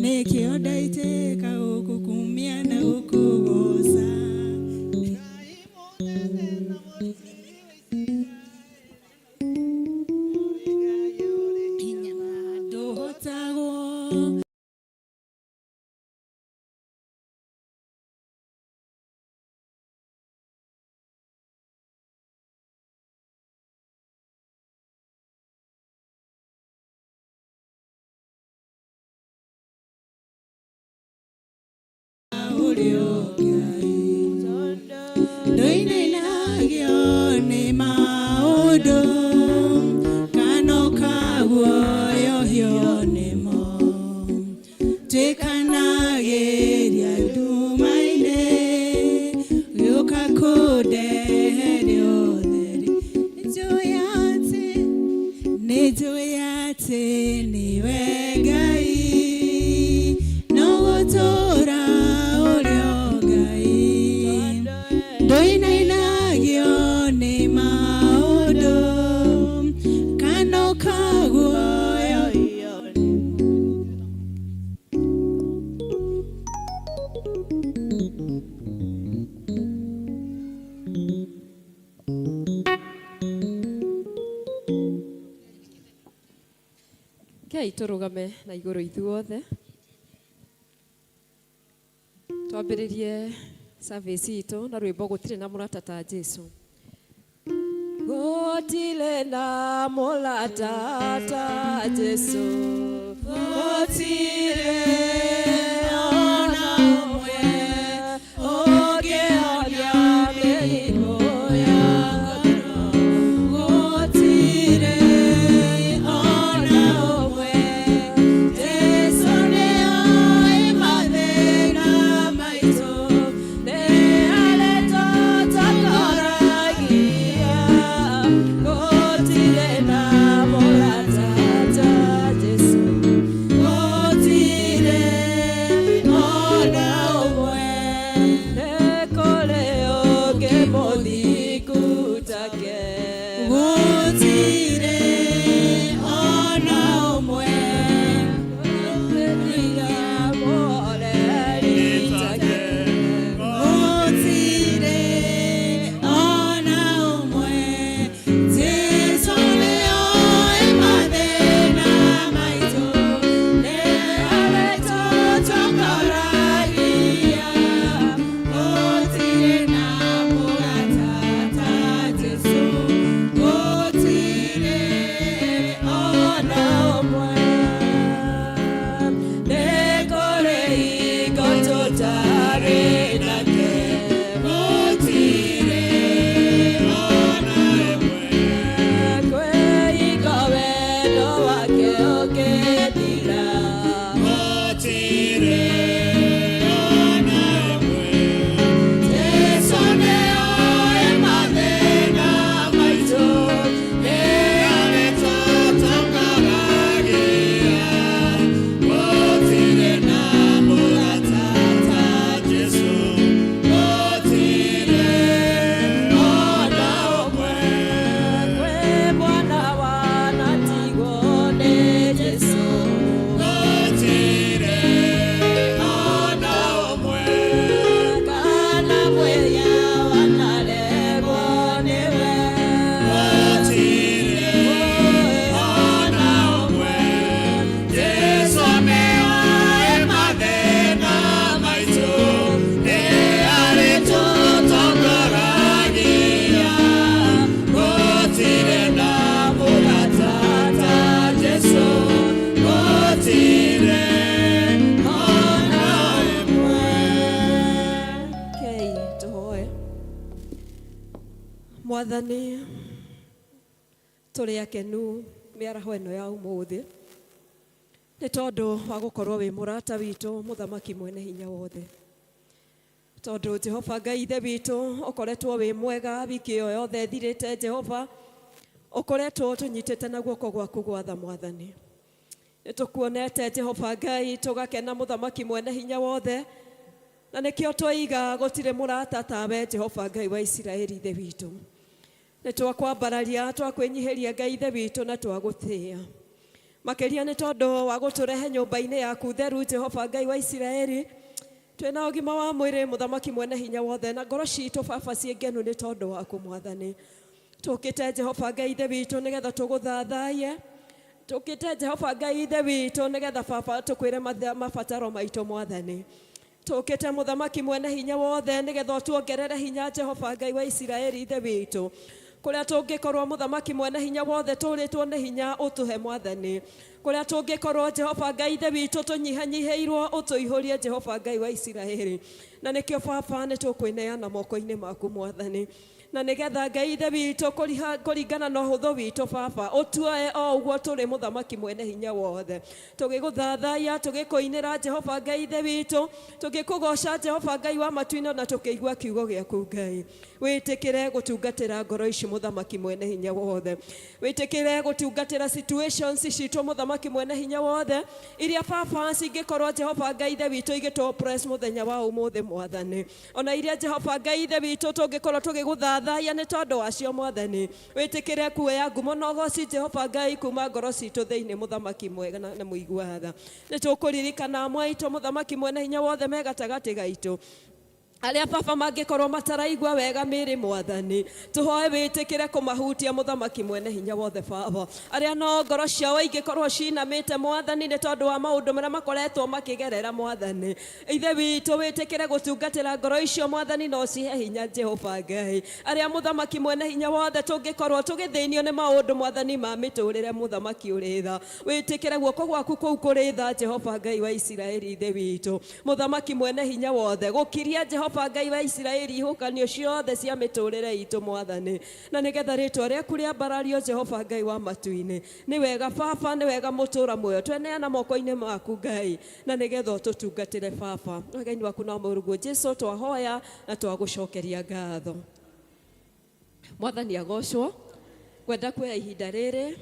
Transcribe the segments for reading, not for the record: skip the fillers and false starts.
Nĩkĩo ndaitĩka gũkũkumia na gũkũgoca. Hinya ndũhotagwo. Ũrĩa Ngai ndũinainagio nĩ maũndũ kana ũkaguoyohio nĩmo. Tuĩkanagĩria nduma-inĩ gĩũka kũndeheria ũtheri. Nĩnjũĩ atĩ, nĩnjũĩ atĩ nĩwe Ngai, no gũtũũra ũrĩ o Ngai. Ndũinainagio nĩ maũndũ kana ũkaguoyohio. Kei tũrũgame na igũrũ ithuothe twambĩrĩrie service itũ na rwĩmbo gũtirĩ na mũrata ta Jesu. Gũtirĩ na mũrata ta Jesu. Gũtirĩ ona ũmwe ũngĩhonia mĩrimũ ya ngoro. Gũtirĩ ona ũmwe. Jesu nĩoĩ mathĩna maitũ, nĩ arĩtũtongoragia. Gũtirĩ na mũrata ta Jesu. Gũtirĩ ona ũmwe. Nĩ kũrĩ ũngĩ mũthingu take. Gũtirĩ ona ũmwe. Mũhoreri take. Gũtirĩ ona ũmwe. Jesu nĩoĩ mathĩna maitũ, nĩ arĩtũtongoragia. Gũtirĩ na mũrata ta Jesu. Gũtirĩ ona ũmwe. Nĩ kũrĩ hingo tũtarĩ nake. Gũtirĩ ona ũmwe. Kwĩ hingo wendo wake ũngĩthira. Gũtirĩ ona ũmwe. Jesu nĩoĩ mathĩna maitũ, nĩ arĩtũtongoragia. Gũtirĩ na mũrata ta Jesu. Gũtirĩ ona ũmwe. Kwĩ mwana wanatigwo nĩ Jesu. Gũtirĩ ona ũmwe. Kana mwĩya wanaregwo nĩwe. Gũtirĩ ona ũmwe. Jesu nĩoĩ mathĩna maitũ, nĩ arĩtũtongoragia. Gũtirĩ na mũrata ta Jesu. Gũtirĩ ona ũmwe. Kei tũhoe. Mwathani, tũrĩ akenu mĩaraho ĩno ya ũmũthĩ nĩ tondũ wa gũkorwo wĩ mũrata witũ, mũthamaki mwene hinya wothe, tondũ Jehova Ngai Ithe witũ ũkoretwo wĩ mwega wiki ĩyo yothe ĩthirĩte. Jehova, ũkoretwo tũnyitĩte na guoko gwaku gwatha. Mwathani, nĩ tũkuonete Jehova Ngai, tũgakena, mũthamaki mwene hinya wothe, na nĩkĩo twaiga gũtirĩ mũrata tawe, Jehova Ngai wa Isiraeli Ithe witũ. Nĩ twakwambararia, twakwĩnyihĩria, Ngai Ithe witũ, na twagũtĩĩa. Makĩria nĩ tondũ wa gũtũrehe nyũmba-inĩ yaku theru Jehova Ngai wa Isiraeli. Twĩna ũgima wa mwĩrĩ mũthamaki mwene hinya wothe, na ngoro citũ baba ciĩ ngenu nĩ tondũ waku mwathani. Tũkĩte Jehova Ngai ithe witũ nĩgetha tũgũthathaiye. Tũkĩte Jehova Ngai ithe witũ nĩgetha baba tũkwĩre mabataro maitũ mwathani. Tũkĩte mũthamaki mwene hinya wothe nĩgetha ũtuongerere hinya Jehova Ngai wa Isiraeli ithe witũ. Kũrĩa tũngĩkorwo mũthamaki mwene hinya wothe tũrĩtwo nĩ hinya ũtũhe mwathani. Kũrĩa tũngĩkorwo Jehova Ngai ithe witũ tũnyihanyihĩirwo ũtũihũrie Jehova Ngai wa Isiraeli. Na nĩkĩo baba nĩ tũkwĩneana moko-inĩ maku mwathani. Na nĩgetha Ngai ithe witũ kũringana na ũhũthũ witũ baba ũtuoe o ũguo tũrĩ mũthamaki mwene hinya wothe. Tũgĩgũthathaiya tũgĩkũinĩra Jehova Ngai ithe witũ, tũgĩkũgoca Jehova Ngai wa matu-inĩ na tũkĩigua kiugo gĩaku Ngai. Wĩtĩkĩre gũtungatĩra ngoro ici mũthamaki mwene hinya wothe. Wĩtĩkĩre gũtungatĩra situations citũ mũthamaki mwene hinya wothe iria baba cingĩkorwo Jehova Ngai ithe witũ igĩtũ oppress mũthenya wa ũmũthĩ mwathani. Ona iria Jehova Ngai ithe witũ tũngĩkorwo tũgĩgũthathaiya nĩ tondũ wacio mwathani. Wĩtĩkĩre kuoya ngumo na ũgoci Jehova Ngai kuma ngoro citũ thĩinĩ mũthamaki mwega na mũigua tha. Nĩ tũkũririkana amwe aitũ mũthamaki mwene hinya wothe me gatagatĩ gaitũ. Arĩa baba mangĩkorwo mataraigua wega mĩĩrĩ mwathani, tũhoe wĩtĩkĩre kũmahutia mũthamaki mwene hinya wothe baba. Arĩa no ngoro ciao ingĩkorwo cinamĩte mwathani nĩ tondũ wa maũndũ marĩa makoretwo makĩgerera mwathani. Ithe witũ wĩtĩkĩre gũtungatĩra ngoro icio mwathani na ũcihe hinya Jehova Ngai. Arĩa mũthamaki mwene hinya wothe tũngĩkorwo tũgĩthĩnio nĩ maũndũ mwathani ma mĩtũrĩre mũthamaki ũrĩ tha. Wĩtĩkĩre guoko gwaku kũu kũrĩ tha Jehova Ngai wa Isiraeli ithe witũ. Mũthamaki mwene hinya wothe gũkiria Jehova Ngai wa Isiraeli ihukanio ciothe cia mĩtũrĩre itũ mwathani. Na nĩgetha rĩtwa rĩaku rĩambarario Jehova Ngai wa matu-inĩ. Nĩ wega baba, nĩ wega mũtũra muoyo tweneana moko-inĩ maku Ngai, na nĩgetha ũtũtungatĩre baba. Wega-inĩ waku na mũrũguo Jesu twahoya na twagũcokeria ngatho. Mwathani agocwo. Ngwenda kuoya ihinda rĩrĩ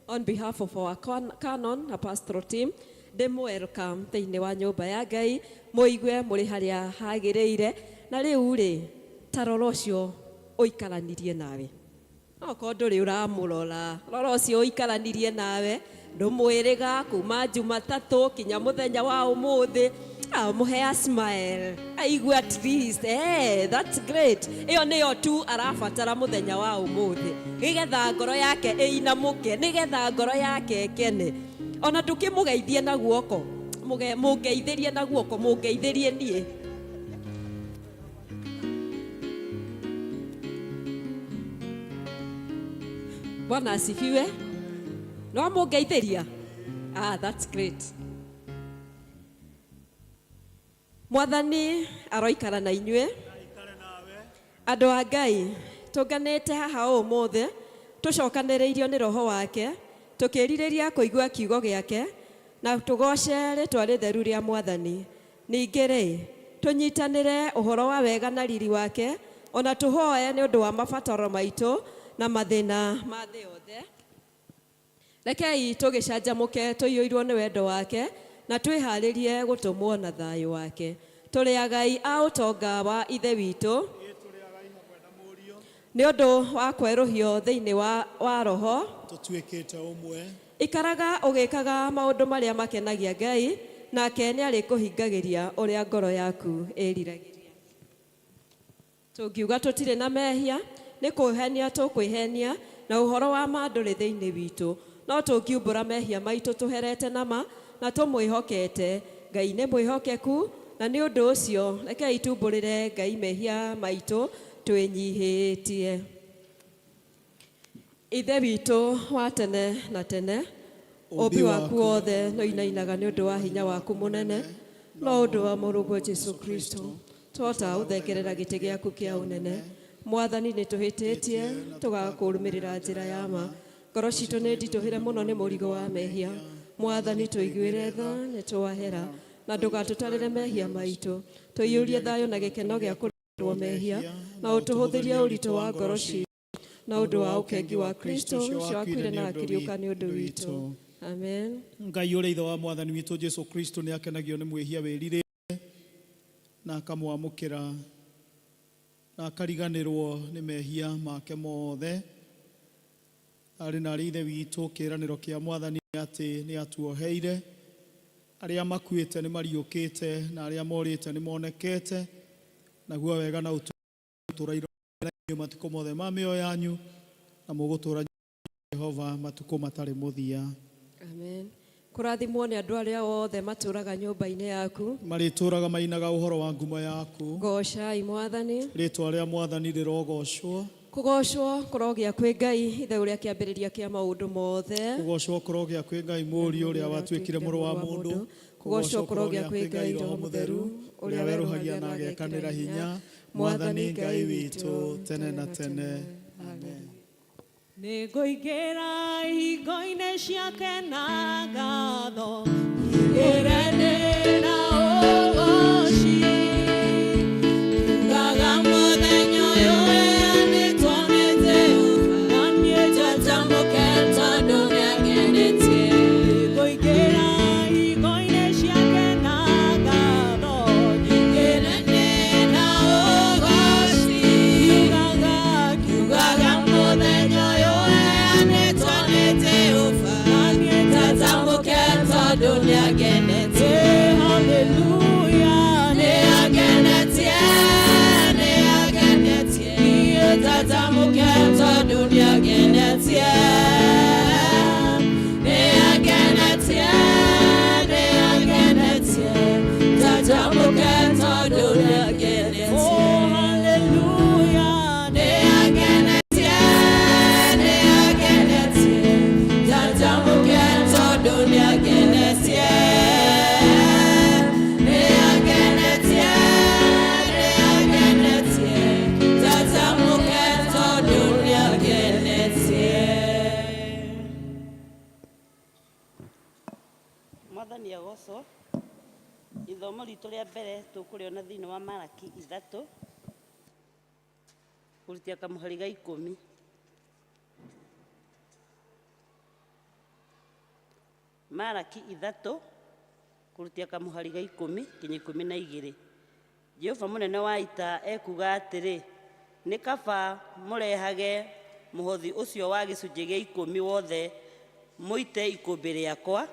on behalf of our canon na pastoral team ndĩmũ welcome thĩinĩ wa nyũmba ya Ngai, mũigue mũrĩ harĩa hagĩrĩire. Na rĩu rĩ, ta rora ũcio ũikaranirie nawe. Okorwo ndũrĩ ũramũrora, rora ũcio ũikaranirie nawe, ndũmwĩrĩga kuma Jumatatũ kinya mũthenya wa ũmũthĩ. Mũhe a smile, aigue at least, that's great. Ĩyo nĩyo tu arabatara mũthenya wa ũmũthĩ, nĩgetha ngoro yake ĩinamũke, nĩgetha ngoro yake ĩkene. Ona ndũkĩmũgeithie na guoko, mũngeithĩrie na guoko, mũngeithĩrie niĩ. Bwana asifiwe. No mũngeithĩria? Ah, that's great. Mwathani aroikara na inyuĩ. Andũ a Ngai, tũnganĩte haha ũmũthĩ tũcokanĩrĩirio nĩ Roho wake, tũkĩrirĩria kũigua kiugo gĩake na tũgoce rĩtwa rĩtheru rĩa Mwathani. Ningĩ rĩ, tũnyitanĩre ũhoro wa wega na riri wake, ona tũhoe nĩ ũndũ wa mabataro maitũ na mathĩna ma thĩ yothe. Rekei tũgĩcanjamũke tũiyũirwo nĩ wendo wake na twĩharĩrie gũtũmwo na thayũ wake. Tũrĩ agai a ũtonga wa ithe witũ nĩ ũndũ wa kwerũhio thĩinĩ wa roho. Tũtuĩkĩte ũmwe. Ikaraga ũgĩkaga maũndũ marĩa makenagia Ngai, nake nĩ arĩkũhingagĩria ũrĩa ngoro yaku ĩriragĩria. Tũngiuga tũtirĩ na mehia, nĩ kwĩhenia tũkwĩhenia, na ũhoro wa ma ndũrĩ thĩinĩ witũ. No tũngiumbũra mehia maitũ tũherete na ma, na tũmwĩhokete, Ngai nĩ mwĩhokeku, na nĩ ũndũ ũcio rekei tumbũrĩre Ngai mehia maitũ twĩnyihĩtie. Ithe witũ wa tene na tene, ũmbi waku wothe nĩ ũinainaga nĩ ũndũ wa hinya waku mũnene, no ũndũ wa mũrũguo Jesu Kristo twahota gũthengerera gĩtĩ gĩaku kĩa ũnene. Mwathani, nĩ tũhĩtĩtie tũgakũrũmĩrĩra njĩra ya ma. Ngoro citũ nĩ nditũhĩre mũno nĩ mũrigo wa mehia. Mwathani, tũiguĩre tha, nĩ twahera, na ndũgatũtarĩre mehia maitũ. Tũiyũrie thayũ na gĩkeno gĩa kũrekerwo mehia, na ũtũhũthĩrie ũritũ wa ngoro citũ na ũndũ wa ũkengi wa Kristo ũcio wakuire na akĩriũka nĩ ũndũ witũ. Amen. Ngai ũrĩa ithe wa mwathani witũ Jesu Kristo nĩ akenagio nĩ mwĩhia wĩrirĩte na akamwamũkĩra na akariganĩrwo nĩ mehia make mothe. Arĩ na arĩ ithe witũ kĩĩranĩro kĩa mwathani. atĩ nĩ atuoheire. Arĩa makuĩte nĩ mariũkĩte na arĩa morĩte nĩ monekete, naguo wega na ũtũũra matukũ mothe ma mĩoyo yanyu, na mũgũtũũra Jehova matukũ matarĩ mũthia. Amen. Kũrathimwo nĩ andũ arĩa othe matũũraga nyũmba-inĩ yaku. Marĩtũũraga mainaga ũhoro wa ngumo yaku. Goocai Mwathani. Rĩtwa rĩa Mwathani rĩrogocwo. Kũgoocwo kũrogĩa kwĩ Ngai Ithe ũrĩa kĩambĩrĩria kĩa maũndũ mothe. Kũgocwo kũrogĩa kwĩ Ngai Mũriũ ũrĩa watuĩkire mũrũ wa mũndũ. Kũgocwo kũrogĩa kwĩ Ngai Roho Mũtheru ũrĩa werũhagia na agekanĩra hinya. Mwathani Ngai witũ tene na tene. Amen. Nĩngũingĩra ihingo-inĩ ciake na ngatho, nyingĩre na ũgooci. Njugaga mũthenya ũyũ ũheanĩtwo nĩ Jehova, na niĩ njanjamũke tondũ nĩangenetie. Nĩngũingĩra ihingo-inĩ ciake na ngatho, nyingĩre na ũgooci. Njugaga, njugaga mũthenya ũyũ ũheanĩtwo nĩ Jehova, na niĩ njanjamũke tondũ nĩangenetie. Hallelujah, nĩangenetie, nĩangenetie. Niĩ njanjamũke tondũ nĩangenetie. Nĩangenetie, nĩangenetie. Njanjamũke tondũ nĩangenetie. Oh, hallelujah, nĩangenetie, nĩangenetie. Njanjamũke tondũ nĩangenetie. Nĩangenetie, nĩangenetie. Njanjamũke tondũ nĩangenetie. Mwathani agocwo. Ithomo ritũ rĩa mbere tũkũrĩona thĩinĩ wa Maraki 3 kũrutia kamũhari ga 10. Maraki 3 kũrutia kamũhari ga 10 nginya 12. Jehova mũnene wa ita ekuga atĩrĩ, nĩ kaba mũrehage mũhothi ũcio wa gĩcunjĩ gĩa 10 wothe mũite ikũmbĩ rĩakwa,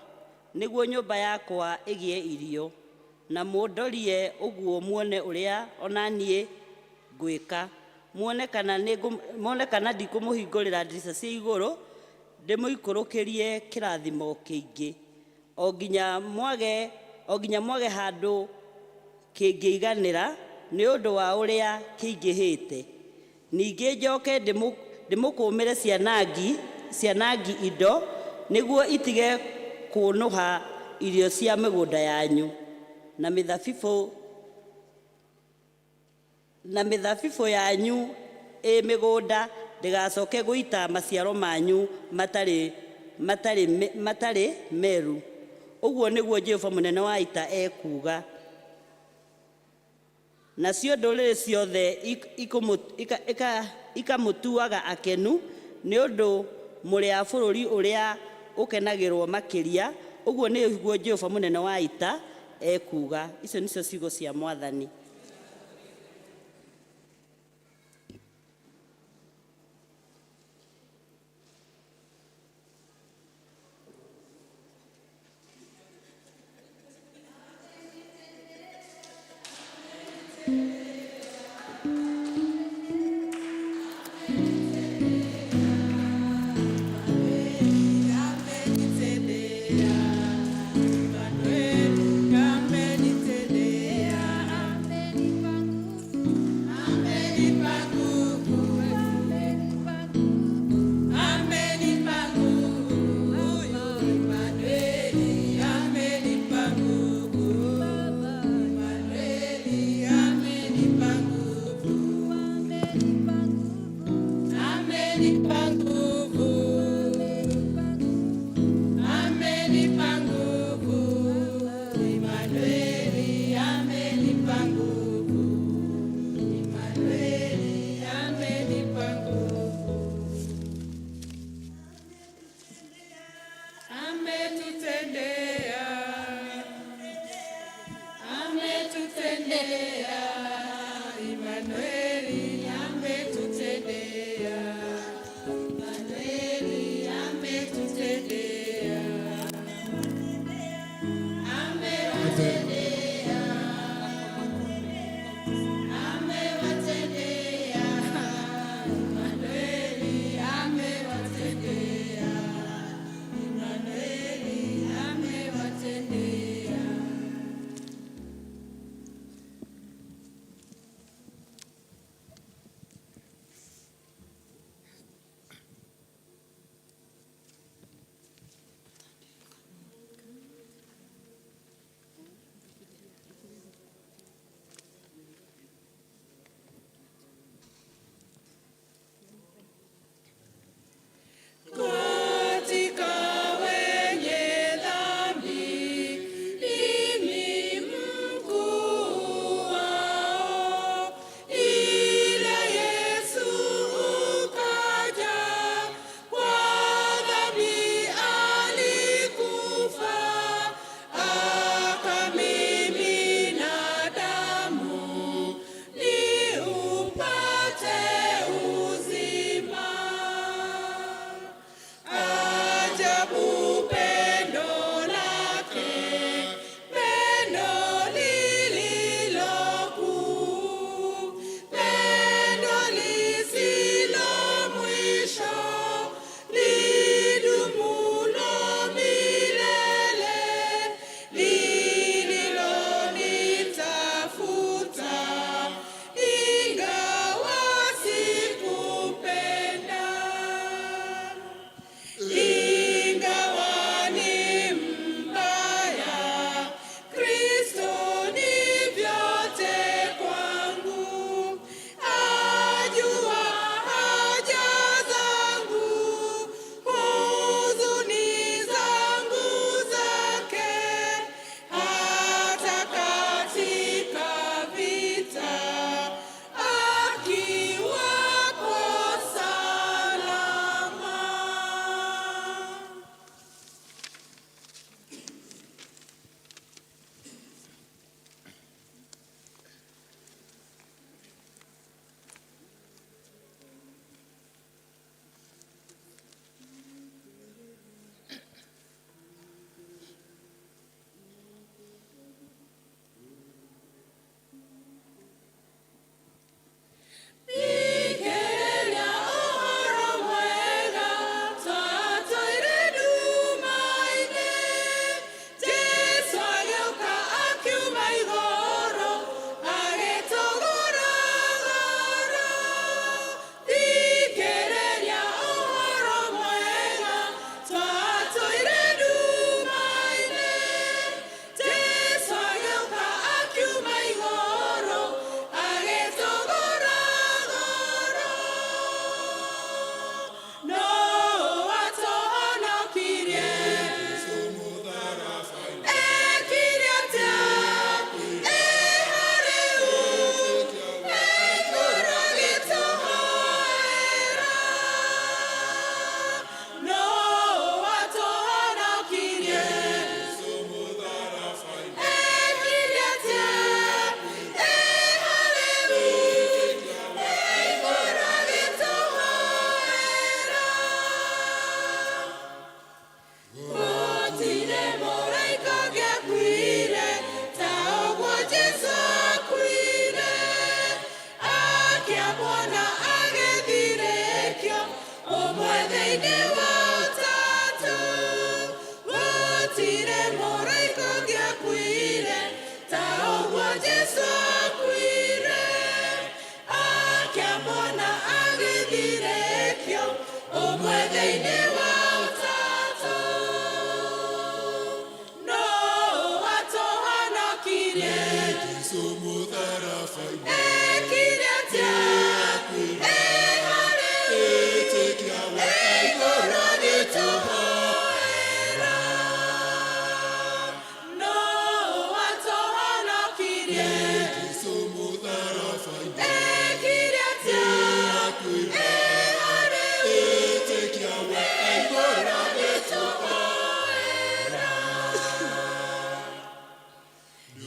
nĩguo nyũmba yakwa ĩgĩe irio, na mũndorie ũguo muone ũrĩa ona niĩ ngwĩka, muone kana muone kana ndikũmũhingũrĩra ndirica cia igũrũ ndĩmũikũrũkĩrie kĩrathimo kĩingĩ, o nginya mwage handũ kĩngĩiganĩra nĩ ũndũ wa ũrĩa kĩingĩhĩte. Ningĩ njoke ndĩmũkũmĩre cianangi indo nĩguo itige kũnũha irio cia mĩgũnda yanyu, na mĩthabibũ yanyu ĩ mĩgũnda ndĩgacoke gũita maciaro manyu matarĩ meru. Ũguo nĩguo Jehova mũnene wa ita ekuuga. Nacio ndũrĩrĩ ciothe ikamũtuaga akenu nĩ ũndũ mũrĩ a bũrũri ũrĩa ũkenagĩrwo makĩria. Ũguo nĩguo Jehova mũnene wa ita ekuuga. Icio nĩcio ciugo cia Mwathani. Katika wenye dhambi mimi mkuu wao, ila Yesu ukaja, kwa dhambi alikufa, akamimina damu niupate uzima. Ajabu pendo lake, pendo lililo kuu, pendo lisilo mwisho, lidumulo milele, lililonitafuta, ingawa sikupenda. Ingawa ni mbaya, Kristo ni vyote kwangu. Ajua haja zangu, huzuni zangu zake, hata katika vita akiwako salama. Thikĩrĩria ũhoro mwega twatũire nduma-inĩ, Jesũ agĩũka akiuma igũrũ agĩtũgũra goro. Thikĩrĩria ũhoro mwega twatũire nduma-inĩ, Jesũ agĩũka akiuma igũrũ agĩtũgũra goro. No atũhonokirie, ekire atĩa? Ĩ harĩu ĩkũrũ gĩtũhoera. No atũhonokirie, ekire atĩa? Ĩ harĩu ĩkũrũ gĩtũhoera. Gũtirĩ mũraika ũngĩakuire ta ũguo Jesũ akuire, akĩambwo na agĩthirĩkio ũmwe thĩinĩ wa Ũtatũ. Gũtirĩ mũraika ũngĩakuire ta ũguo Jesũ akuire, akĩambwo na agĩthirĩkio ũmwe thĩinĩ wa Ũtatũ. No atũhonokirie, ekire atĩa? Ĩ harĩu ĩkũrũ gĩtũhoera. No atũhonokirie, ekire atĩa? Ĩ harĩu ĩkũrũ gĩtũhoera.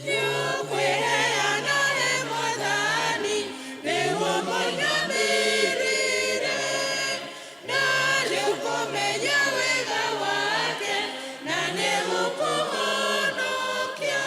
Nĩũkwĩheana he Mwathani nĩguo mũinamĩrĩre, na nĩũkũmenya wega wake na nĩgũkũhonokia.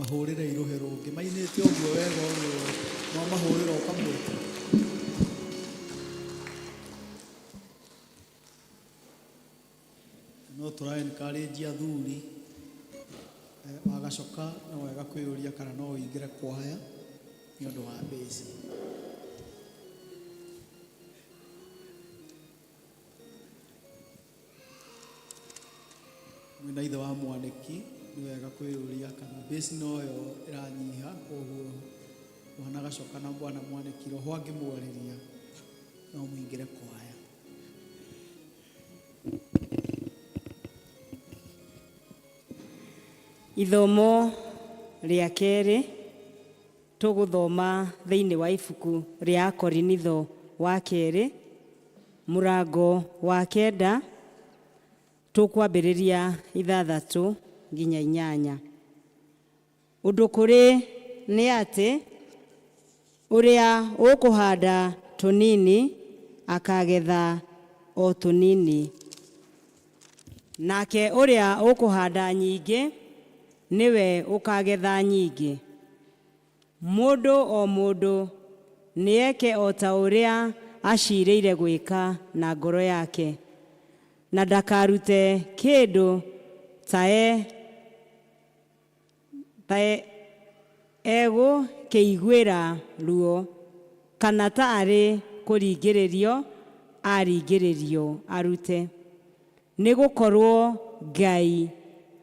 Mahũrĩre irũhĩ rũngĩ mainĩte ũguo wega ũguo mwamahũrĩra ũkamwĩta. No tũra encourage athuri wagacoka no wega kwĩyũria kana no ũingĩre kwaya nĩ ũndũ wa mbĩci. Mwĩna ithe wa mwanĩki nĩ wega kwĩyũria kana mbĩci noyo ĩranyiha, koguo mwana gacoka na bwana mwanĩki roho angĩmwarĩria no mũingĩre kwaya. Ithomo rĩa kerĩ tũgũthoma thĩinĩ wa ibuku rĩa Akorinitho wa kerĩ mũrango wa 9 tũkwambĩrĩria 6 nginya 8. Ũndũ kũrĩ nĩ atĩ ũrĩa ũkũhanda tũnini akagetha o tũnini, nake ũrĩa ũkũhanda nyingĩ nĩwe ũkagetha nyingĩ. Mũndũ o mũndũ nĩeke o ta ũrĩa acirĩire gwĩka na ngoro yake, na ndakarute kĩndũ ta egũkĩiguĩra ruo, kana ta arĩ kũringĩrĩrio aringĩrĩrio arute. Nĩgũkorwo Ngai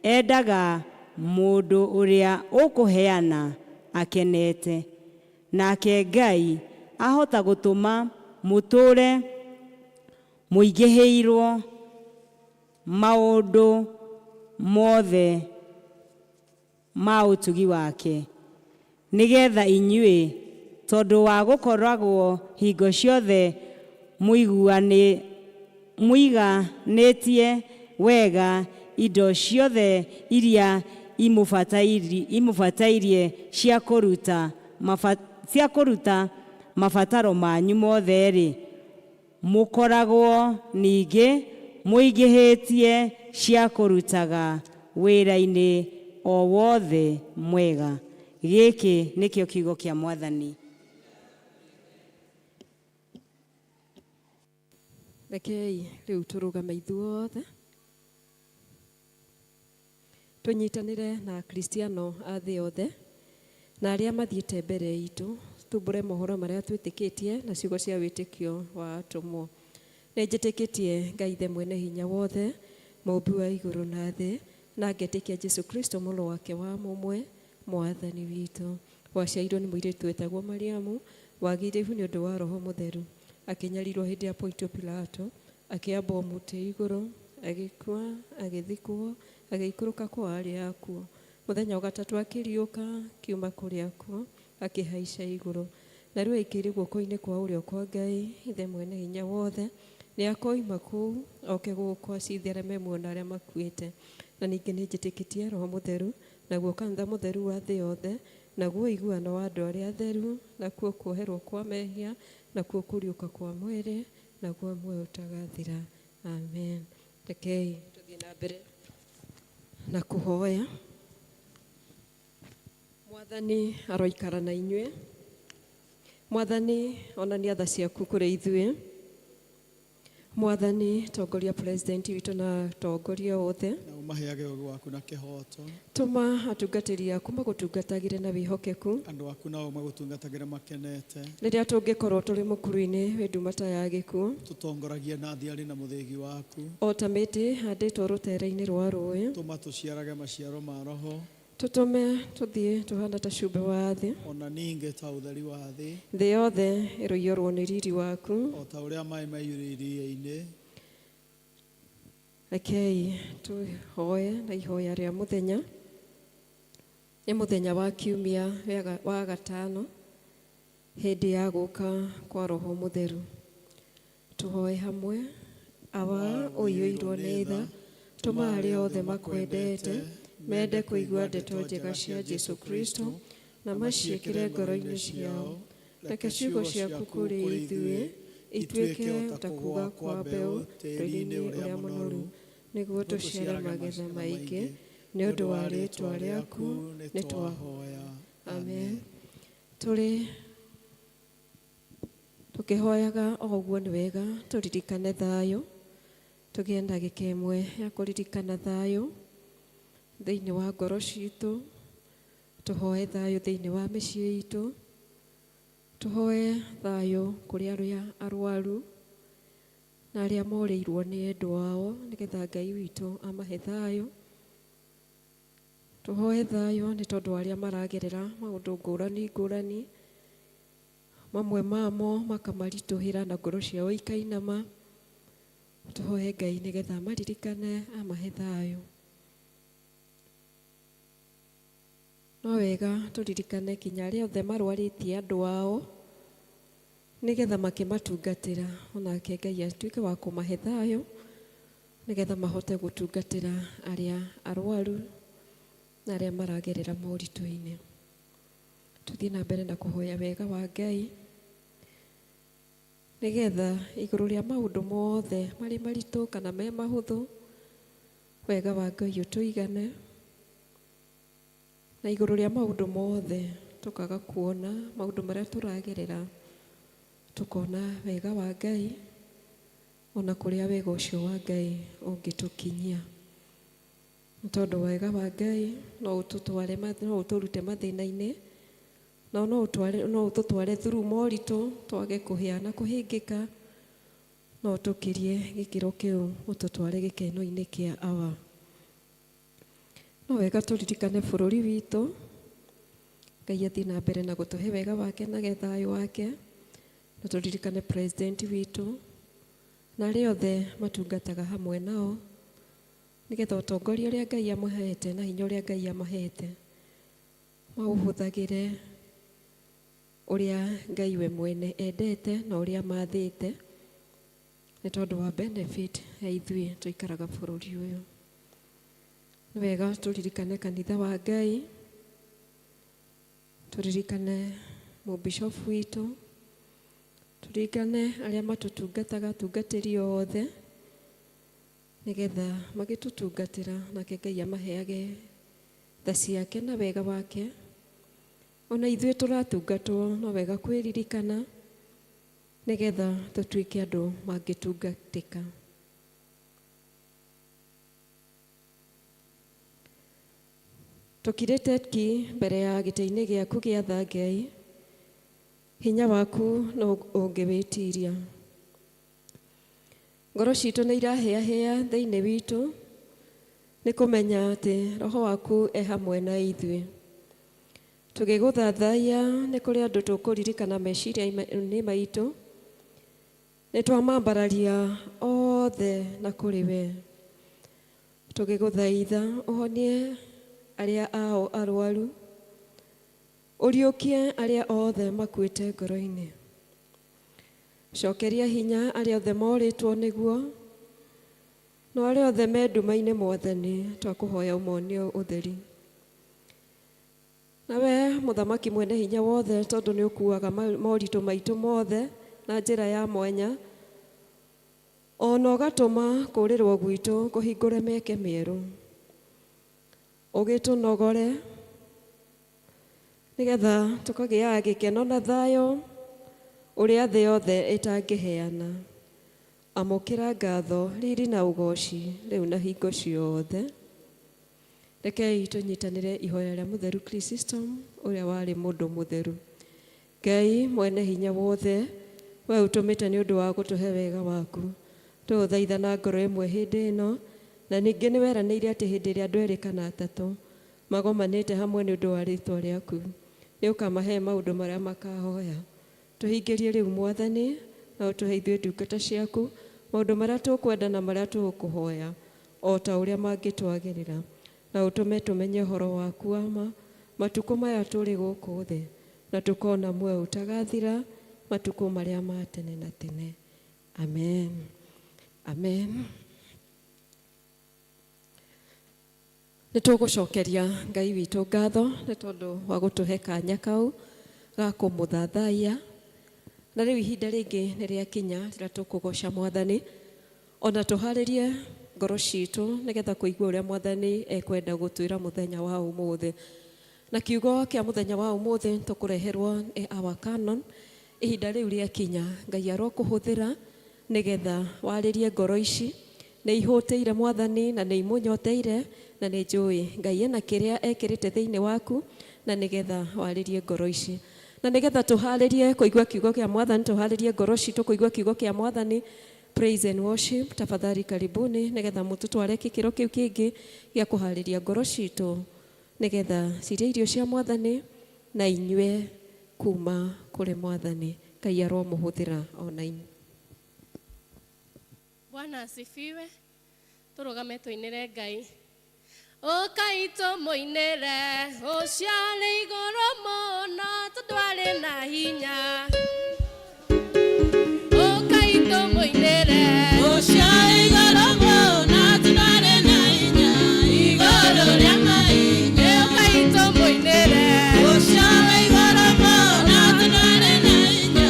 endaga mũndũ ũrĩa ũkũheana akenete, nake Ngai ahota gũtũma mũtũre mũingĩhĩirwo maũndũ mothe ma ũtugi wake, nĩgetha inyuĩ tondũ wa gũkoragwo hingo ciothe mũiganĩtie wega indo ciothe iria imũbatairie cia kũruta mabataro manyu mothe-rĩ, mũkoragwo ningĩ mũingĩhĩtie cia kũrutaga wĩra-inĩ o wothe mwega. Gĩkĩ nĩkĩo kiugo kĩa Mwathani. Rekei rĩu tũrũgame ithuothe tũnyitanĩre na Akristiano a thĩ yothe na arĩa mathiĩte mbere itũ, tumbũre mohoro marĩa twĩtĩkĩtie na ciugo cia wĩtĩkio wa atũmwo. Nĩ njĩtĩkĩtie Ngai Ithe mwene hinya wothe, mũũmbi wa igũrũ na thĩ, na ngetĩkia Jesu Kristo mũrũ wake wa mũmwe, Mwathani witũ. Waciarirwo nĩ mũirĩtu wetagwo Mariamu, wagĩire ihu nĩ ũndũ wa Roho Mũtheru, akĩnyarirwo hĩndĩ ya Pontio Pilato, akĩambwo mũtĩ igũrũ, agĩkua, agĩthikwo, agĩikũrũka kwa arĩa akuũ. Mũthenya wa gatatũ akĩriũka, akiuma kũrĩa akuũ, akĩhaica igũrũ. Na rĩu aikĩire guoko-inĩ kwa ũrĩo kwa Ngai, Ithe mwene hinya wothe, nĩ akoima kũu oke gũkũ acithe arĩa me muoyo na arĩa makuĩte. Na ningĩ nĩ njĩtĩkĩtie Roho Mũtheru, naguo kanitha mũtheru wa thĩ yothe, naguo ũiguano wa andũ arĩa atheru, nakuo kuoherwo kwa mehia, nakuo kũriũka kwa mwĩrĩ, naguo muoyo ũtagathira. Amen. Rekei tũthiĩ na mbere na kũhoya. Mwathani aroikara na inyuĩ. Mwathani onania tha ciaku kũrĩ ithuĩ. Mwathani tongoria president witũ na tongoria othe. Na ũmaheage ũũgĩ waku na kĩhooto. Tũma atungatĩri aku magũtungatagĩre na wĩhokeku. Andũ aku nao magũtungatagĩre makenete. Rĩrĩa tũngĩkorwo tũrĩ mũkuru-inĩ wĩ nduma ta ya gĩkuũ, Tũtongoragie na thiarĩ na mũthĩgi waku. o ta mĩtĩ ĩhandĩtwo rũtere-inĩ rwa rũĩ, Tũma tũciarage maciaro ma roho. tũtũme tũthiĩ tũhana ta cumbĩ wa thĩ. Ona ningĩ ta ũtheri wa thĩ. Thĩ yothe ĩroiyũrwo nĩ riri waku. O ta ũrĩa maĩ maiyũrĩ iria-inĩ. Rekei tũhoe na ihoya rĩa mũthenya. Nĩ mũthenya wa kiumia wa gatano, hĩndĩ ya gũka kwa Roho Mũtheru. Tũhoe hamwe. Awa ũiyũirwo nĩ tha, tũma arĩa othe makwendete mende kũigua ndeto njega cia Jesu Kristo na maciĩkĩre ngoro-inĩ ciao. Reke ciugo ciaku kũrĩ ithuĩ ituĩke ta kũgwa kwa mbeũ tĩĩri-inĩ ũrĩa mũnoru, nĩguo tũciare magetha maingĩ. Nĩ ũndũ wa rĩĩtwa rĩaku nĩ twahoya. Amen. Tũrĩ tũkĩhoyaga o ũguo nĩ wega tũririkane thayũ, tũgĩe ndagĩka ĩmwe ya kũririkana thayũ thĩinĩ wa ngoro citũ, tũhoe thayũ thĩinĩ wa mĩciĩ itũ, tũhoe thayũ kũrĩ arĩa arwaru na arĩa morĩirwo nĩ endwa ao, nĩgetha Ngai witũ amahe thayũ. Tũhoe thayũ nĩ tondũ arĩa maragerera maũndũ ngũrani ngũrani, mamwe mamo makamaritũhĩra na ngoro ciao ikainama. Tũhoe Ngai nĩgetha maririkane amahe thayũ. No wega tũririkane kinya arĩa othe marwarĩtie andũ ao, nĩgetha makĩmatungatĩra onake Ngai atuĩke wa kũmahe thayũ, nĩgetha mahote gũtungatĩra arĩa arwaru na arĩa maragerera moritũ-inĩ. Tũthiĩ na mbere na kũhoya wega wa Ngai, nĩgetha igũrũ rĩa maũndũ mothe marĩ maritũ kana me mahũthũ, wega wa Ngai ũtũigane, na igũrũ rĩa maũndũ mothe tũkaga kuona maũndũ marĩa tũragerera, tũkona wega wa Ngai, ona kũrĩa wega ũcio wa Ngai ũngĩtũkinyia. Nĩ tondũ wega wa Ngai no ũtũtware, no ũtũrute mathĩna-inĩ, na no ũtware, no ũtũtware through moritũ, twage kũhĩa na kũhĩngĩka, no ũtũkĩrie gĩkĩro kĩu, ũtũtware gĩkeno-inĩ kĩa awa. No wega tũririkane bũrũri witũ, Ngai athiĩ na mbere na gũtũhe wega wake na thayũ wake, na tũririkane president witũ na arĩa othe matungataga hamwe nao, nĩgetha ũtongoria ũrĩa Ngai amahete na hinya ũrĩa Ngai amahete maũhũthagĩre ũrĩa Ngai we mwene endete na ũrĩa mathĩte, nĩ tondũ wa benefit ya ithuĩ tũikaraga bũrũri ũyũ. Nĩ wega tũririkane kanitha wa Ngai, tũririkane mũbishofu witũ, tũririkane arĩa matũtungataga, atungatĩri othe, nĩgetha magĩtũtungatĩra nake Ngai amaheage tha ciake na wega wake. Ona ithuĩ tũratungatwo no wega kwĩririkana, nĩgetha tũtuĩke andũ mangĩtungatĩka. Tũkirĩte ki mbere ya gĩtĩ-inĩ gĩaku gĩa tha Ngai, hinya waku no ũngĩwĩtiria. Ngoro citũ nĩ irahĩahĩa thĩinĩ witũ, nĩ kũmenya atĩ roho waku e hamwe na ithuĩ. Tũgĩgũthathaiya nĩ kũrĩ andũ tũkũririkana meciria-inĩ maitũ, nĩ twamambararia othe na kũrĩ we. Tũgĩgũthaitha ũhonie arĩa ao arwaru, ũriũkie arĩa othe makuĩte ngoro-inĩ. Cokeria hinya arĩa othe morĩtwo nĩguo, no arĩa othe me nduma-inĩ Mwathani, twakũhoya ũmonie ũtheri. Nawe mũthamaki mwene hinya wothe, tondũ nĩ ũkuaga moritũ maitũ mothe na njĩra ya mwanya, ona ũgatũma kũrĩrwo gwitũ kũhingũre mĩeke mĩerũ, ũgĩtũnogore nĩgetha tũkagĩaga gĩkeno na thayũ ũrĩa thĩ yothe ĩtangĩheana. Amũkĩra ngatho, riri na ũgoci rĩu na hingo ciothe. Rekei tũnyitanĩre ihoya rĩa mũtheru Chrysostom ũrĩa warĩ mũndũ mũtheru. Ngai mwene hinya wothe, we ũtũmĩte nĩ ũndũ wa gũtũhe wega waku, tũgũthaitha na ngoro ĩmwe hĩndĩ ĩno, na ningĩ nĩ weranĩire atĩ hĩndĩ ĩrĩa andũ erĩ kana atatũ magomanĩte hamwe nĩ ũndũ wa rĩtwa rĩaku, nĩ ũkamahe maũndũ marĩa makahoya. Tũhingĩrie rĩu Mwathani, na ũtũhe ithuĩ ndungata ciaku maũndũ marĩa tũkwenda na marĩa tũgũkũhoya o ta ũrĩa mangĩtwagĩrĩra, na ũtũme tũmenye ũhoro waku wa ma matukũ maya tũrĩ gũkũ thĩ, na tũkona muoyo ũtagathira matukũ marĩa ma tene na tene. Amen. Amen. Nĩ tũgũcokeria Ngai witũ ngatho nĩ tondũ wa gũtũhe kanya kau ga kũmũthathaiya. Na rĩu ihinda rĩngĩ nĩ rĩakinya rĩrĩa tũkũgoca Mwathani, ona tũharĩrie Ngoro citũ nĩgetha kũigua ũrĩa Mwathani ekwenda gũtwĩra mũthenya wa ũmũthĩ. Na kiugo kĩa mũthenya wa ũmũthĩ tũkũreherwo nĩ our canon. Ihinda rĩu rĩakinya, Ngai arokũhũthĩra nĩgetha warĩrie ngoro ici. Nĩ ihũtĩire Mwathani na nĩ imũnyoteire, na nĩ njũĩ Ngai ena kĩrĩa ekĩrĩte thĩinĩ waku, na nĩgetha warĩrie ngoro ici. Na nĩgetha tũharĩrie kũigua kiugo kĩa Mwathani, tũharĩrie ngoro citũ kũigua kiugo kĩa Mwathani, praise and worship, tafadhali karibuni, nĩgetha mũtũtware gĩkĩro kĩu kĩngĩ gĩa kũharĩria ngoro citũ nĩgetha cirĩe irio cia Mwathani na inyue kuma kũrĩ Mwathani. Ngai aromũhũthĩra ona inyuĩ. Bwana asifiwe. Tũrũgame tũinĩre Ngai. Ũkai tũmũinĩre ũcio arĩ igũrũ mũno, tondũ arĩ na hinya. Ũkai tũmũinĩre Ũcio igũrũ mũno, tondũ arĩ na hinya, igũrũ rĩa mahinya. Ũkai tũmũinĩre Ũcio igũrũ mũno, tondũ arĩ na hinya,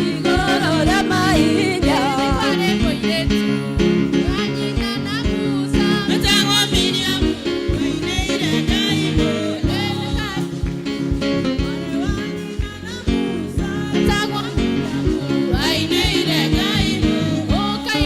igũrũ rĩa mahinya. Kwarĩ mũirĩtu wa nyina na Musa. Wetagwo Miriamu, wainĩire Ngai mũno. Mwarĩ wa nyina na Musa. Wetagwo Wainĩire Ngai mũno. Ũkai.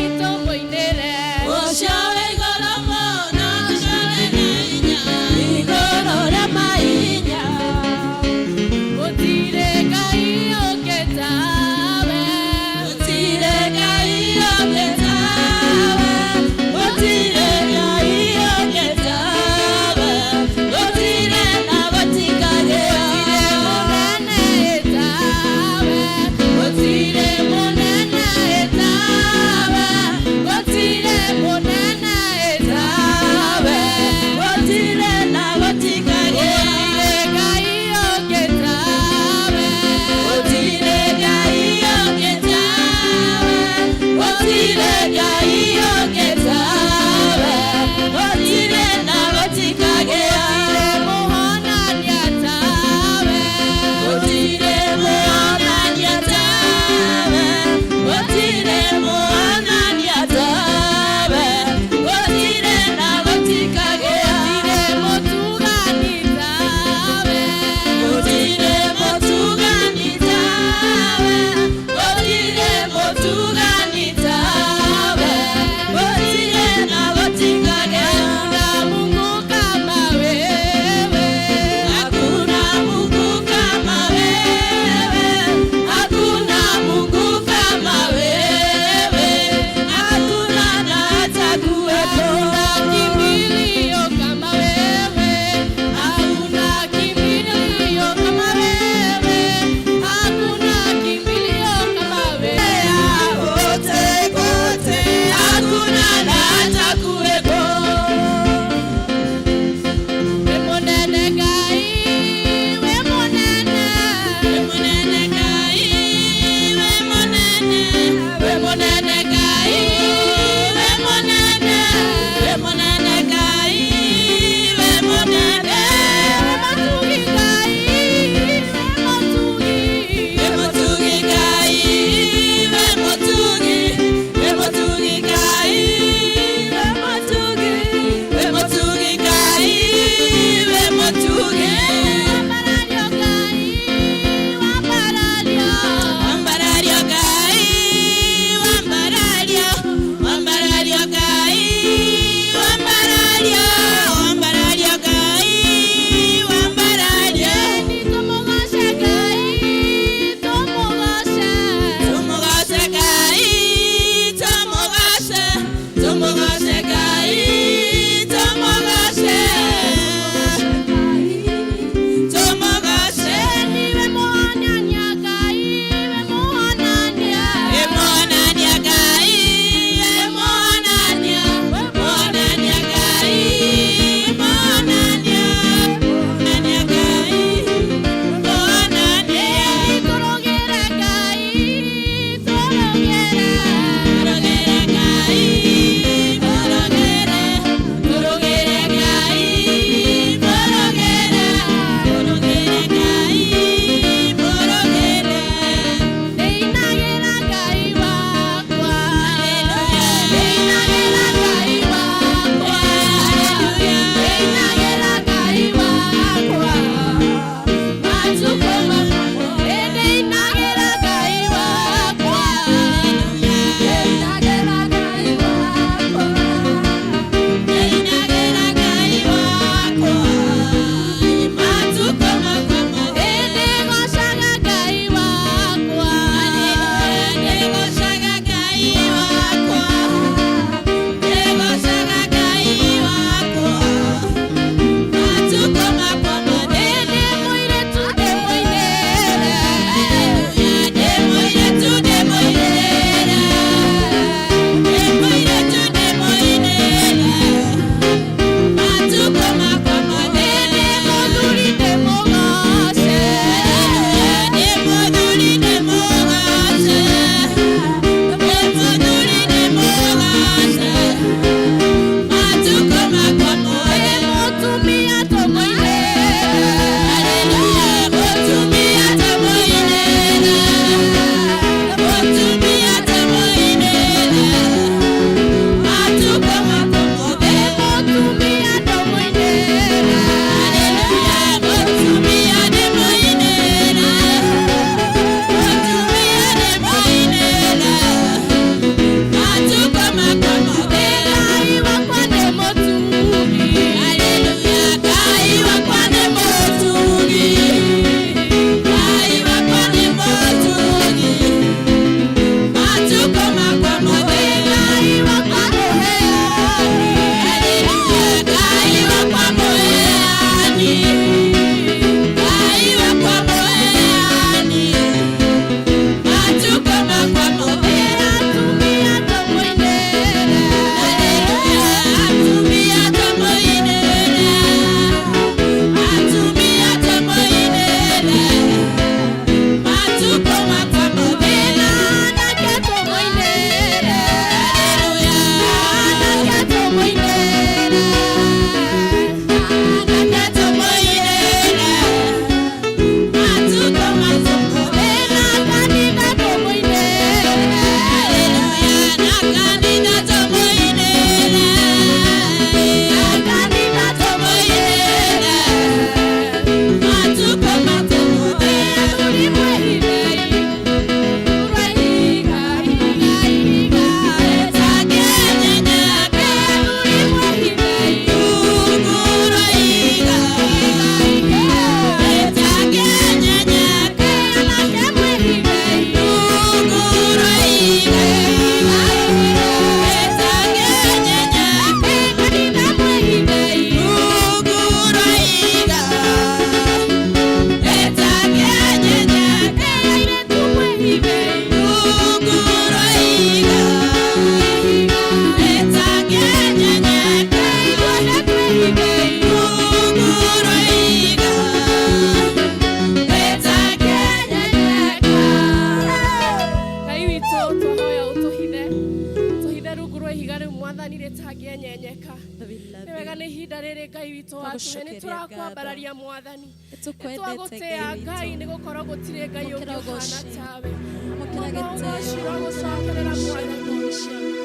Mwathani rĩtangĩenyenyeka. Nĩ wega nĩ ihinda rĩrĩ Ngai witũ watũhe, nĩ tũrakwambararia Mwathani, nĩ twagũtĩĩa Ngai, nĩ gũkorwo gũtirĩ Ngai ũngĩ ũhana tawe. Mũno ũgoci ũrogũcokerera Mwathani.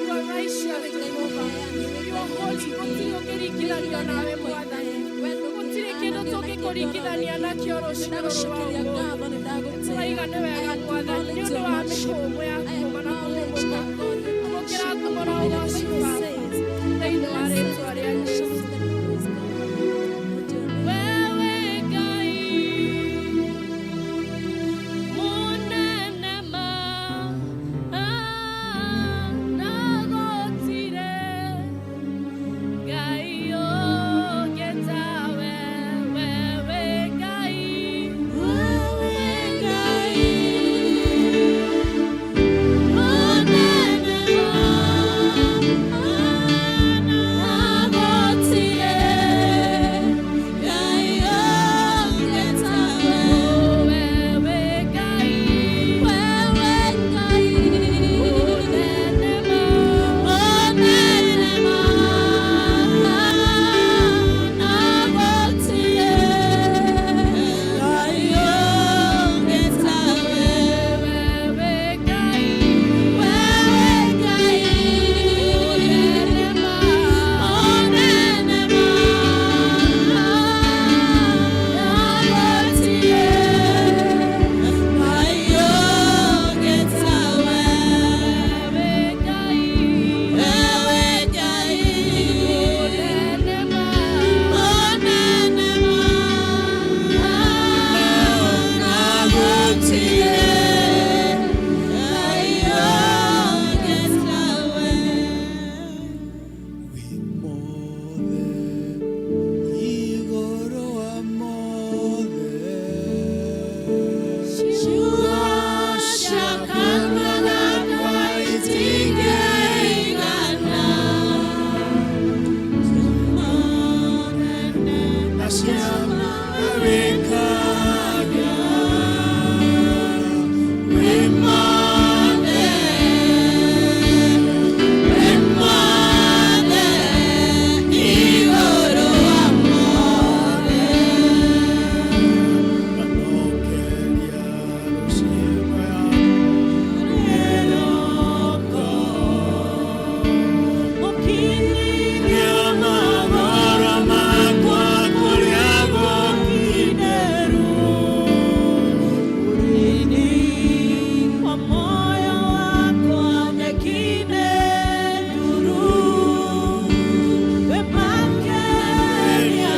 You are righteous, Jehovah. You are holy. Gũtirĩ ũngĩringithanio nawe Mwathani, gũtirĩ kĩndũ tũngĩkũringithania nakĩo rũcinĩ rũrũ rwa ũmũthĩ. Tũraiga nĩ wega Mwathani, nĩ ũndũ wa mĩhũmũ ya kũma na kũhũmũka. Amũkĩra ngumo na ũgoci Baba, thĩinĩ wa rĩtwa rĩa Jesũ. Wewe Ngai mũnene ma na gũtirĩ Ngai ũngĩ tawe. Wewe Ngai, wewe Ngai mũnene ma na gũtirĩ Ngai ũngĩ tawe. Wewe Ngai, wewe Ngai mũnene ma, mũnene ma na gũtirĩ Ngai ũngĩ tawe. Wewe Ngai, wewe Ngai mũnene ma, mũnene ma na gũtirĩ Ngai ũngĩ tawe. Wewe Ngai, wewe Ngai mũnene ma, mũnene ma na gũtirĩ Ngai ũngĩ tawe. Wĩ mothe igũrũ wa mothe. Ciugo cia kanua gakwa itingĩigana monene na ciama wĩkaga. Wĩ mothe, wĩ mothe igũrũ wa mothe. Nganokeria rũciaro ya rĩroko. Mũkinyithia magũrũ makwa kũrĩa gũkinderu. Ũrĩni kwa moyo wakwa nyekine nduru wĩmakeria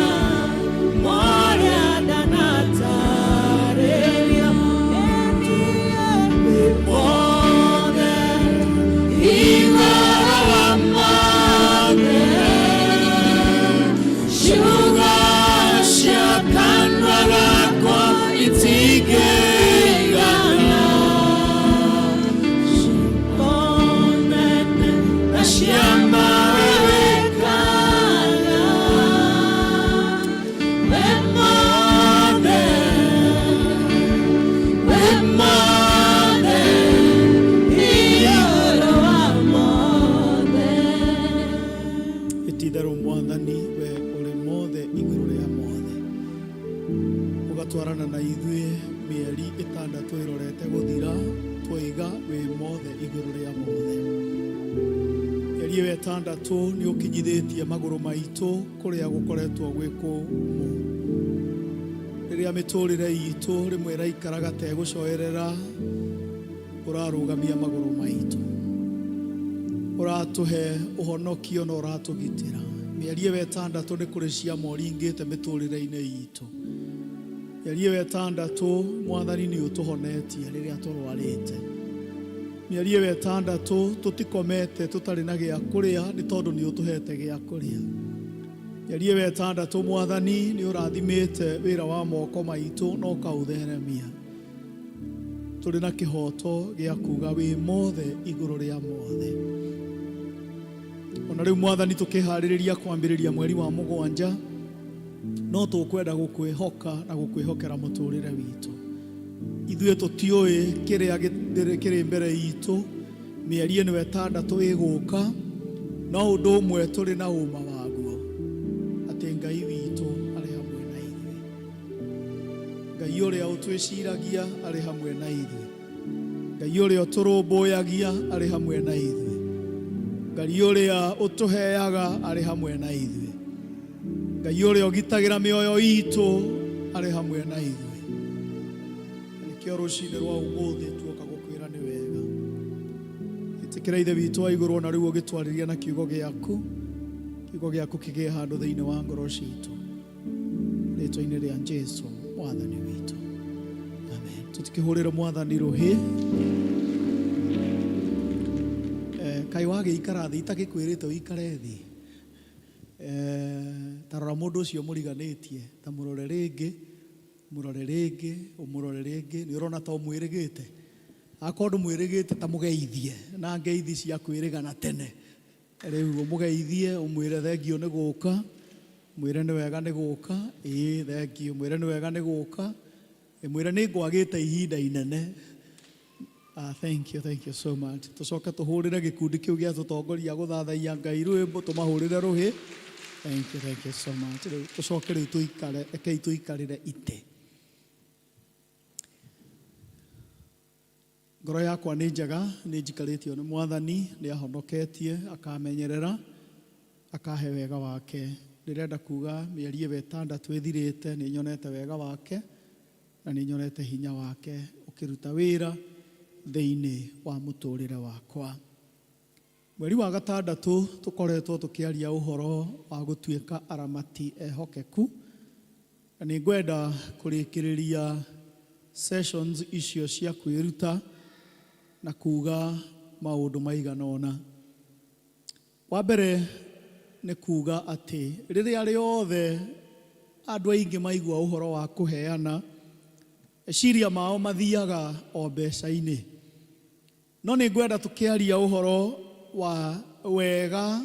moria ndanatarĩria ĩniĩ Wĩ mothe igũrũ wa mothe. Ciugo cia kanua gakwa itingĩigana Monene na ciama wĩkaga. Wĩ mothe, wĩ mothe igũrũ wa mothe. Ititherũ Mwathani, we ũrĩ mothe igũrũ rĩa mothe, ũgatwarana na ithuĩ mĩeri 6 ĩrorete gũthira. Twaiga wĩ mothe igũrũ rĩa mothe. Mĩeri ĩyo 6 nĩ ũkinyithĩtie magũrũ maitũ kũrĩa gũkoretwo gwĩ kũmũ, rĩrĩa mĩtũrĩre itũ rĩmwe ĩraikaraga tegũcoerera. Ũrarũgamia magũrũ maitũ, ũratũhe ũhonokio na ũratũgitĩra. Mĩeri ĩyo 6 nĩ kũrĩ ciama ũringĩte mĩtũrĩre-inĩ itũ. Mĩeri ĩyo 6, Mwathani, nĩ ũtũhonetie rĩrĩa tũrwarĩte. Mĩeri ĩyo 6 tũtikomete tũtarĩ na gĩa kũrĩa, nĩ tondũ nĩ ũtũhete gĩa kũrĩa. Mĩeri ĩyo 6, Mwathani, nĩ ũrathimĩte wĩra wa moko maitũ na ũkaũtheremia. Tũrĩ na kĩhoto gĩa kuga wĩ mothe igũrũ rĩa mothe. Ona rĩu, Mwathani, tũkĩharĩrĩria kwambĩrĩria mweri wa 7, no tũkwenda gũkwĩhoka na gũkwĩhokera mũtũrĩre witũ. Ithuĩ tũtiũĩ kĩrĩa kĩrĩ mbere itũ mĩeri ĩno 6 ĩgũka. No ũndũ ũmwe tũrĩ na ũma waguo, atĩ Ngai witũ arĩ hamwe na ithuĩ. Ngai ũrĩa ũtwĩciragia arĩ hamwe na ithuĩ. Ngai ũrĩa ũtũrũmbũyagia arĩ hamwe na ithuĩ. Ngai ũrĩa ũtũheaga arĩ hamwe na ithuĩ. Ngai ũrĩa ũgitagĩra mĩoyo itũ arĩ hamwe na ithuĩ. Na nĩkĩo rũcinĩ rwa ũmũthĩ tuoka gũkwĩra nĩ wega. Ĩtĩkĩra Ithe witũ wa igũrũ ona rĩu ũgĩtwarĩria na kiugo gĩaku, kiugo gĩaku kĩgĩe handũ thĩinĩ wa ngoro citũ. Rĩtwa-inĩ rĩa Jesu mwathani witũ. Amen. Tũtikĩhũrĩre mwathani rũhĩ. Kaĩ wagĩikara thĩ itagĩkwĩrĩte ũikare thĩ. Ta rora mũndũ ũcio mũriganĩtie, ta mũrore rĩngĩ, mũrore rĩngĩ, ũmũrore rĩngĩ, nĩ ũrona ta ũmwĩrĩgĩte. Akorwo ndũmwĩrĩgĩte ta mũgeithie na ngeithi cia kwĩrĩgana tene. Rĩu ũmũgeithie, ũmwĩre thengiũ nĩ gũka, mwĩre nĩ wega nĩ gũka, ĩĩ thengiũ, mwĩre nĩ wega nĩ gũka, mwĩre nĩ ngwagĩte ihinda inene. Thank you, thank you so much. Tũcoke tũhũrĩre gĩkundi kĩu gĩa tũtongoria gũthathaiya Ngai rwĩmbo, tũmahũrĩre rũhĩ. Thank you, thank you so much. Rĩu tũcoke rĩu tũikare, rekei tũikarĩre itĩ. Ngoro yakwa nĩ njega, nĩ njikarĩtio nĩ Mwathani, nĩ ahonoketie, akamenyerera, akahe wega wake. Ndĩrenda kuga mĩeri ĩyo ĩtandatũ ĩthirĩte, nĩ nyonete wega wake, na nĩ nyonete hinya wake ũkĩruta wĩra thĩinĩ wa mũtũrĩre wakwa. Mweri wa gatandatũ tũkoretwo tũkĩaria ũhoro wa gũtuĩka aramati ehokeku, na nĩ ngwenda kũrĩkĩrĩria sessions icio cia kwĩruta na kuga maũndũ maigana ũna. Wa mbere nĩ kuga atĩ rĩrĩa rĩothe andũ aingĩ maigua ũhoro wa kũheana, meciria mao mathiaga o mbeca-inĩ. No nĩ ngwenda tũkĩaria ũhoro wa wega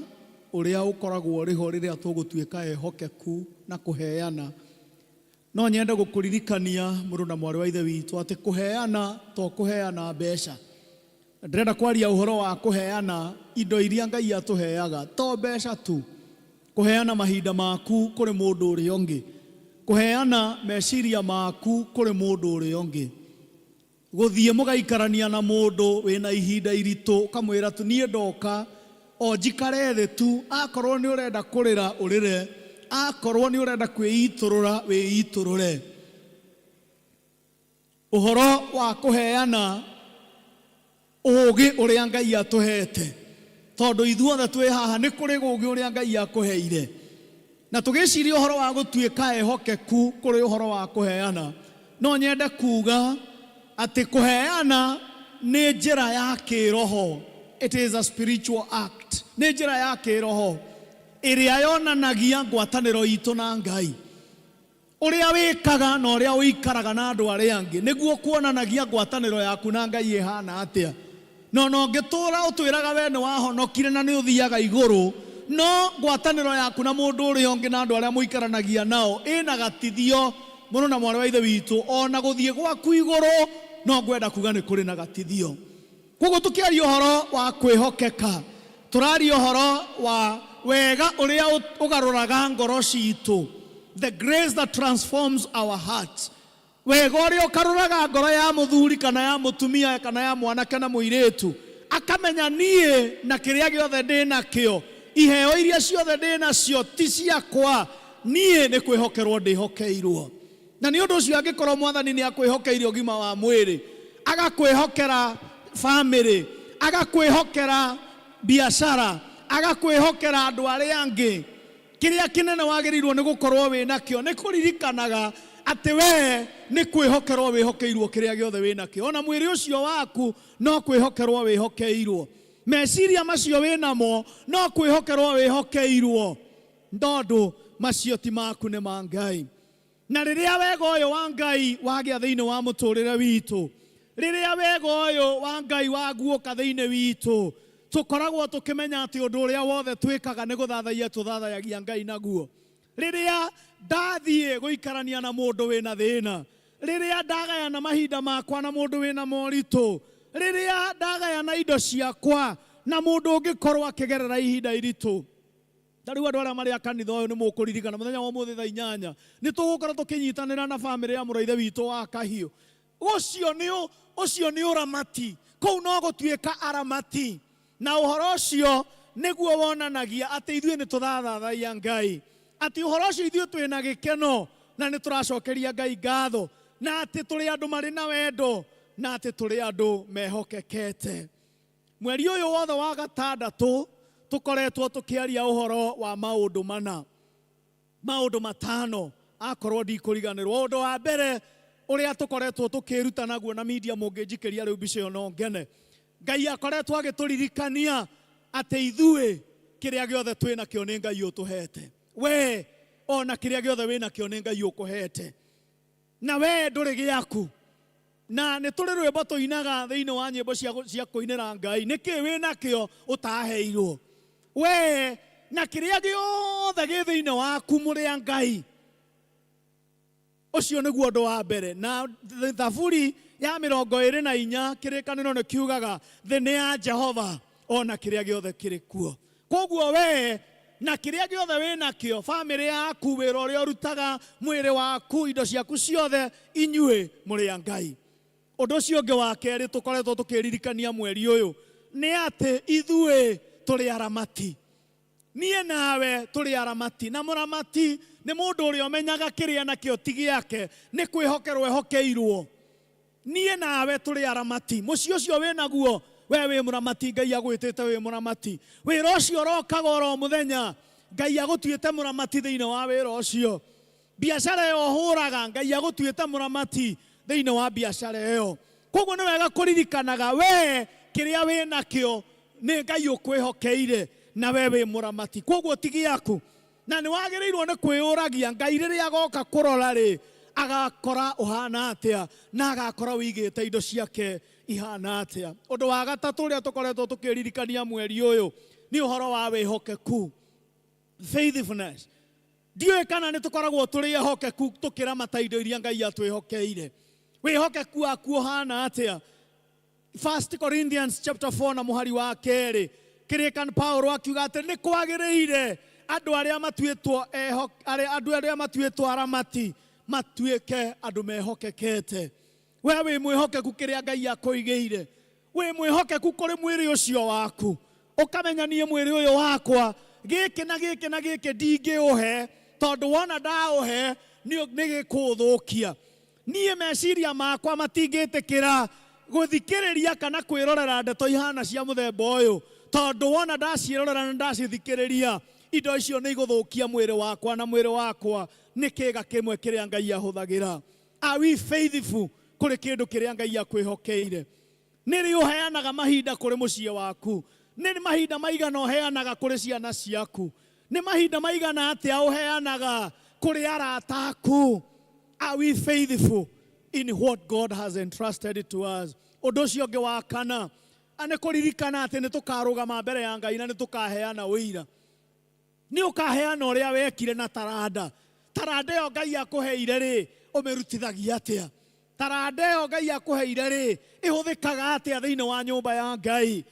ũrĩa ũkoragwo ũrĩho rĩrĩa tũgũtuĩka ehokeku na kũheana. No nyende gũkũririkania mũrũ na mwarĩ wa Ithe witũ atĩ kũheana to kũheana mbeca. Ndĩrenda kwaria ũhoro wa kũheana indo iria Ngai atũheaga, to mbeca tu. Kũheana mahinda maku kũrĩ mũndũ ũrĩa ũngĩ. Kũheana meciria maku kũrĩ mũndũ ũrĩa ũngĩ. Gũthiĩ mũgaikarania na mũndũ wĩna ihinda iritũ, ũkamwĩra tu niĩ ndoka o njikare thĩ tu, akorwo nĩ ũrenda kũrĩra ũrĩre, akorwo nĩ ũrenda kwĩitũrũra wĩitũrũre. Ũhoro wa kũheana ũũgĩ ũrĩa Ngai atũhete, tondũ ithuothe twĩ haha nĩ kũrĩ ũũgĩ ũrĩa Ngai akũheire. Na tũgĩciria ũhoro wa gũtuĩka ehokeku kũrĩ ũhoro wa kũheana, no nyende kuga atĩ kũheana nĩ njĩra ya kĩroho. It is a spiritual act. Nĩ njĩra ya kĩroho ĩrĩa yonanagia ngwatanĩro itũ na Ngai. Ũrĩa wĩkaga na ũrĩa ũikaraga na andũ arĩa angĩ nĩguo kuonanagia ngwatanĩro yaku na Ngai ĩhana atĩa. No no ũngĩtũra ũtwĩraga we nĩ wahonokire na nĩ ũthiaga igũrũ, no ngwatanĩro yaku na mũndũ ũrĩa ũngĩ na andũ arĩa mũikaranagia nao ĩna gatithio. Mũrũ na mwarĩ wa Ithe witũ, ona gũthiĩ gwaku igũrũ no ngwenda kuga nĩ kũrĩ na gatithio. Koguo tũkĩaria ũhoro wa kwĩhokeka, tũraria ũhoro wa wega ũrĩa ũgarũraga ngoro citũ, the grace that transforms our hearts. Wega ũrĩa ũkarũraga ngoro ya mũthuri kana ya mũtumia kana ya mwanake na mũirĩtu, akamenya niĩ na kĩrĩa gĩothe ndĩ nakĩo, iheo iria ciothe ndĩ nacio ti ciakwa, niĩ nĩ kwĩhokerwo ndĩhokeirwo. Na nĩ ũndũ ũcio angĩkorwo mwathani nĩ akwĩhokeire ũgima wa mwĩrĩ, agakwĩhokera famĩlĩ, agakwĩhokera biacara, agakwĩhokera andũ arĩa angĩ, kĩrĩa kĩnene wagĩrĩirwo nĩ gũkorwo wĩ nakĩo nĩ kũririkanaga atĩ we nĩ kwĩhokerwo wĩhokeirwo kĩrĩa gĩothe wĩ nakĩo. Ona mwĩrĩ ũcio waku no kwĩhokerwo wĩhokeirwo, meciria macio wĩ namo no kwĩhokerwo wĩhokeirwo, tondũ macio ti maku nĩ ma Ngai. Na rĩrĩa wega ũyũ wa Ngai wagĩa thĩinĩ wa mũtũrĩre witũ, rĩrĩa wega ũyũ wa Ngai waguũka thĩinĩ witũ, tũkoragwo tũkĩmenya atĩ ũndũ ũrĩa wothe twĩkaga nĩ gũthathaiya tũthathayagia Ngai naguo. Rĩrĩa ndathiĩ gũikarania na mũndũ wĩna thĩna, rĩrĩa ndagayana mahinda makwa na mũndũ wĩna moritũ, rĩrĩa ndagayana indo ciakwa Na mũndũ ũngĩkorwo akĩgerera ihinda iritũ, ta rĩu andũ arĩa marĩ a kanitha ũyũ nĩ mũkũririkana mũthenya wa ũmũthĩ thaa 8 nĩ tũgũkorwo tũkĩnyitanĩra na bamĩrĩ ya mũraithe witũ wa Kahiũ. Ũcio nĩ ũramati, kũu no gũtuĩka aramati, na ũhoro ũcio nĩguo wonanagia atĩ ithuĩ nĩ tũrathathaiya Ngai, atĩ ũhoro ũcio ithuĩ twĩna gĩkeno na nĩ tũracokeria Ngai ngatho, na atĩ tũrĩ andũ marĩ na wendo, na atĩ tũrĩ andũ mehokekete. Mweri ũyũ wothe wa gatandatũ tũkoretwo tũkĩaria ũhoro wa maũndũ mana, maũndũ matano, akorwo ndikũriganĩrwo. Ũndũ wa mbere ũrĩa tũkoretwo tũkĩruta naguo na media, mũngĩnjikĩria rĩu mbica ĩyo no ngene, Ngai akoretwo agĩtũririkania atĩ ithuĩ kĩrĩa gĩothe twĩnakĩo nĩ Ngai ũtũhete. We ona kĩrĩa gĩothe wĩnakĩo nĩ Ngai ũkũhete, na we ndũrĩ gĩaku. Na nĩ tũrĩ rwĩmbo tũinaga thĩinĩ wa nyĩmbo cia kũinĩra Ngai, nĩkĩ wĩnakĩo ũtaheirwo? We na kĩrĩa gĩothe gĩ thĩinĩ waku mũrĩ a Ngai. Ũcio nĩguo ũndũ wa mbere. Na Thaburi ya 24 kĩrĩkanĩro nĩ kiugaga thĩ nĩ ya Jehova ona kĩrĩa gĩothe kĩrĩ kuo. Koguo we na kĩrĩa gĩothe wĩnakĩo, bamĩrĩ yaku, wĩra ũrĩa ũrutaga, mwĩrĩ waku, indo ciaku ciothe, inyuĩ mũrĩ a Ngai. Ũndũ ũcio ũngĩ wa kerĩ tũkoretwo tũkĩririkania mweri ũyũ nĩ atĩ ithuĩ tũrĩ aramati. Niĩ nawe tũrĩ aramati, na mũramati nĩ mũndũ ũrĩa ũmenyaga kĩrĩa nakĩo ti gĩake, nĩ kwĩhokerwo ehokeirwo. Niĩ nawe tũrĩ aramati. Mũciĩ ũcio wĩnaguo, we wĩ mũramati, Ngai agwĩtĩte wĩ mũramati. Wĩra ũcio ũrokaga oro mũthenya, Ngai agũtuĩte mũramati thĩinĩ wa wĩra ũcio. Biacara ĩyo ũhũraga, Ngai agũtuĩte mũramati thĩinĩ wa biacara ĩyo. Koguo nĩ wega kũririkanaga we kĩrĩa wĩnakĩo nĩ Ngai ũkwĩhokeire, na we wĩ mũramati. Koguo ti gĩaku. Na nĩ wagĩrĩirwo nĩ kwĩyũragia Ngai rĩrĩa agoka kũrora rĩ, agakora ũhana atĩa, na agakora wĩigĩte indo ciake ihana atĩa. Ũndũ wa gatatũ ũrĩa tũkoretwo tũkĩririkania mweri ũyũ nĩ ũhoro wa wĩhokeku, faithfulness. Ndiũĩ kana nĩ tũkoragwo tũrĩ ehokeku tũkĩramata indo iria Ngai atwĩhokeire. Wĩhokeku waku ũhana atĩa? 1 Corinthians chapter 4 na mũhari wa kerĩ, kĩrĩkan Paulo akiuga atĩ nĩ kwagĩrĩire andũ arĩa matuĩtwo andũ arĩa matuĩtwo aramati matuĩke andũ mehokekete. We wĩ mwĩhokeku kĩrĩa Ngai akũigĩire, wĩ mwĩhokeku kũrĩ mwĩrĩ ũcio waku, ũkamenya niĩ mwĩrĩ ũyũ wakwa gĩkĩ na gĩkĩ na gĩkĩ ndingĩũhe, tondũ wona ndaũhe nĩ gĩkũũthũkia. Niĩ meciria makwa matingĩtĩkĩra gũthikĩrĩria kana kwĩrorera ndeto ihana cia mũthemba ũyũ, tondũ wona ndaciĩrorera na ndacithikĩrĩria, indo icio nĩ igũthũkia mwĩrĩ wakwa, na mwĩrĩ wakwa nĩ kĩga kĩmwe kĩrĩa Ngai ahũthagĩra. Are we faithful kũrĩ kĩndũ kĩrĩa Ngai akwĩhokeire? Nĩ rĩ ũheanaga mahinda kũrĩ mũciĩ waku? Nĩ mahinda maigana ũheanaga kũrĩ ciana ciaku? Nĩ mahinda maigana atĩa ũheanaga kũrĩ arata aku? Are we faithful in what God has entrusted to us? Ũndũ ũcio ũngĩ wa kana nĩ kũririkana atĩ nĩ tũkarũgama mbere ya Ngai na nĩ tũkaheana ũira. Nĩ ũkaheana ũrĩa wekire na taranda. Taranda ĩyo Ngai akũheire rĩ, ũmĩrutithagia atĩa? Taranda ĩyo Ngai akũheire rĩ, ĩhũthĩkaga atĩa thĩinĩ wa nyũmba ya Ngai?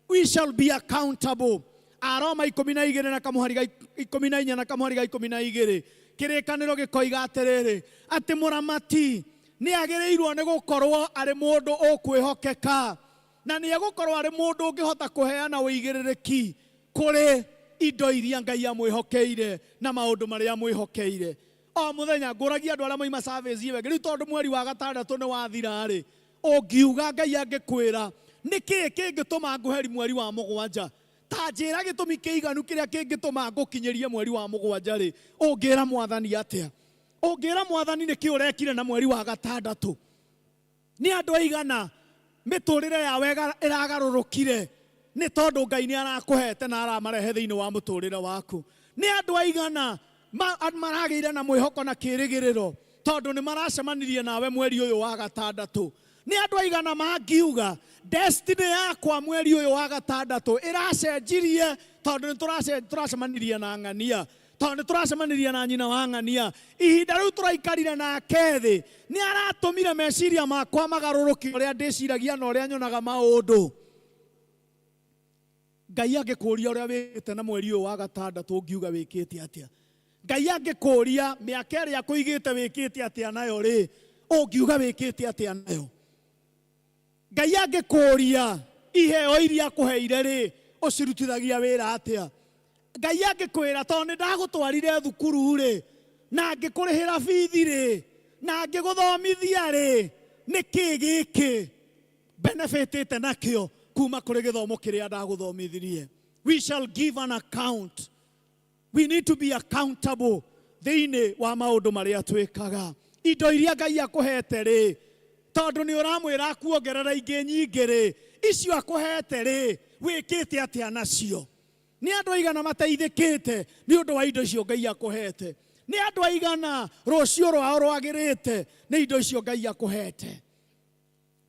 We shall be accountable. Aroma 12 na kamũhari ga 14 na kamũhari ga 12, kĩrĩkanĩro gĩkoiga atĩrĩrĩ, atĩ mũramati nĩ agĩrĩirwo nĩ gũkorwo arĩ mũndũ ũkwĩhokeka, na nĩ egũkorwo arĩ mũndũ ũngĩhota kũheana ũigĩrĩrĩki kũrĩ indo iria Ngai amwĩhokeire na maũndũ marĩa amwĩhokeire. O mũthenya ngũragia andũ arĩa moima service ĩyo ĩngĩ, rĩu tondũ mweri wa gatandatũ nĩ wathira rĩ, ũngiuga Ngai angĩkwĩra nĩkĩĩ kĩngĩtũma ngũheri mweri wa mũgwanja, ta njĩra gĩtũmi kĩiganu kĩrĩa kĩngĩtũma ngũkinyĩrie mweri wa mũgwanja rĩ, ũngĩra Mwathani atĩa? Ũngĩra Mwathani nĩkĩ ũrekire na mweri wa gatandatũ? Nĩ andũ aigana mĩtũrĩre yao ĩragarũrũkire nĩ tondũ Ngai nĩ arakũhete na aramarehe thĩinĩ wa mũtũrĩre waku? Nĩ andũ aigana maragĩire na mwĩhoko na kĩrĩgĩrĩro tondũ nĩ maracemanirie nawe mweri ũyũ wa gatandatũ? Nĩ andũ aigana mangiuga destiny yakwa mweri ũyũ wa gatandatũ ĩracenjirie tondũ nĩ tũracemanirie na ng'ania, tondũ nĩ tũracemanirie na nyina wa ng'ania? Ihinda rĩu tũraikarire nake thĩ nĩ aratũmire meciria makwa magarũrũke ũrĩa ndĩciragia na ũrĩa nyonaga maũndũ. Ngai angĩkũria ũrĩa wĩkĩte na mweri ũyũ wa gatandatũ, ũngiuga wĩkĩte atĩa? Ngai angĩkũria mĩaka ĩrĩa akũigĩte wĩkĩte atĩa nayo rĩ, ũngiuga wĩkĩte atĩa nayo? Ngai angĩkũria iheo iria akũheire rĩ, ũcirutithagia wĩra atĩa? Ngai angĩkwĩra tondũ nĩ ndagũtwarire thukuru rĩ, na ngĩkũrĩhĩra bithi rĩ, na ngĩgũthomithia rĩ, nĩ kĩ gĩkĩ benefitĩte nakĩo kuma kũrĩ gĩthomo kĩrĩa ndagũthomithirie? We shall give an account. We need to be accountable thĩinĩ wa maũndũ marĩa twĩkaga. Indo iria Ngai akũhete rĩ, tondũ nĩ ũramwĩra akuongerera ingĩ nyingĩ rĩ, icio akũhete rĩ, wĩkĩte atĩa nacio? Nĩ andũ aigana mateithĩkĩte nĩ ũndũ wa indo icio Ngai akũhete? Nĩ andũ aigana rũciũ rwao rwagĩrĩte nĩ indo icio Ngai akũhete?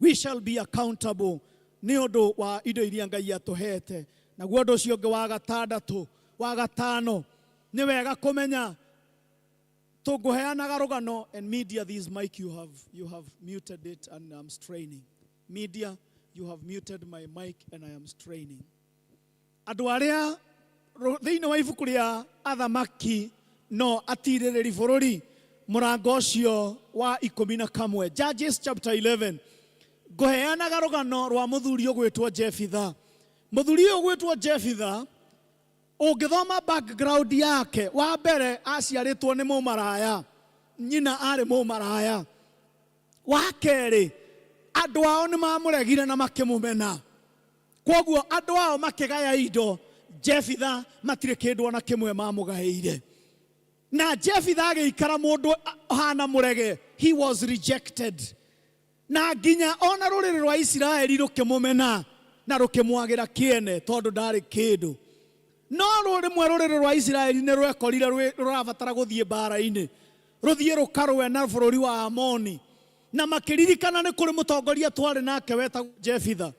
We shall be accountable nĩ ũndũ wa indo iria Ngai atũhete. Naguo ũndũ ũcio ũngĩ wa gatandatũ, wa gatano, nĩ wega kũmenya tũngũheanaga rũgano. And media, this mic, you have muted it and I'm straining. Media, you have muted my mic and I am straining. Andũ arĩa thĩinĩ wa ibuku rĩa Athamaki no atirĩrĩri bũrũri, mũrango ũcio wa 11, Judges chapter 11, ngũheanaga rũgano rwa mũthuri ũgwĩtwo Jefitha. Mũthuri ũyũ ũgwĩtwo Jefitha, ũngĩthoma background yake, wa mbere aciarĩtwo nĩ mũmaraya, nyina arĩ mũmaraya. Wa kerĩ, andũ ao nĩ mamũregire na makĩmũmena, koguo andũ ao makĩgaya indo, Jefitha matirĩ kĩndũ ona kĩmwe mamũgaĩire. Na Jefitha agĩikara mũndũ hana mũrege. He was rejected, na nginya ona rũrĩrĩ rwa Isiraeli rũkĩmũmena na rũkĩmwagĩra kĩene tondũ ndarĩ kĩndũ. No rĩmwe rũrĩrĩ rwa Isiraeli nĩ rwekorire rũrabatara gũthiĩ mbara-inĩ, rũthiĩ rũkarũe na bũrũri wa Amoni, na makĩririkana nĩ kũrĩ mũtongoria twarĩ nake wetagwo Jefitha,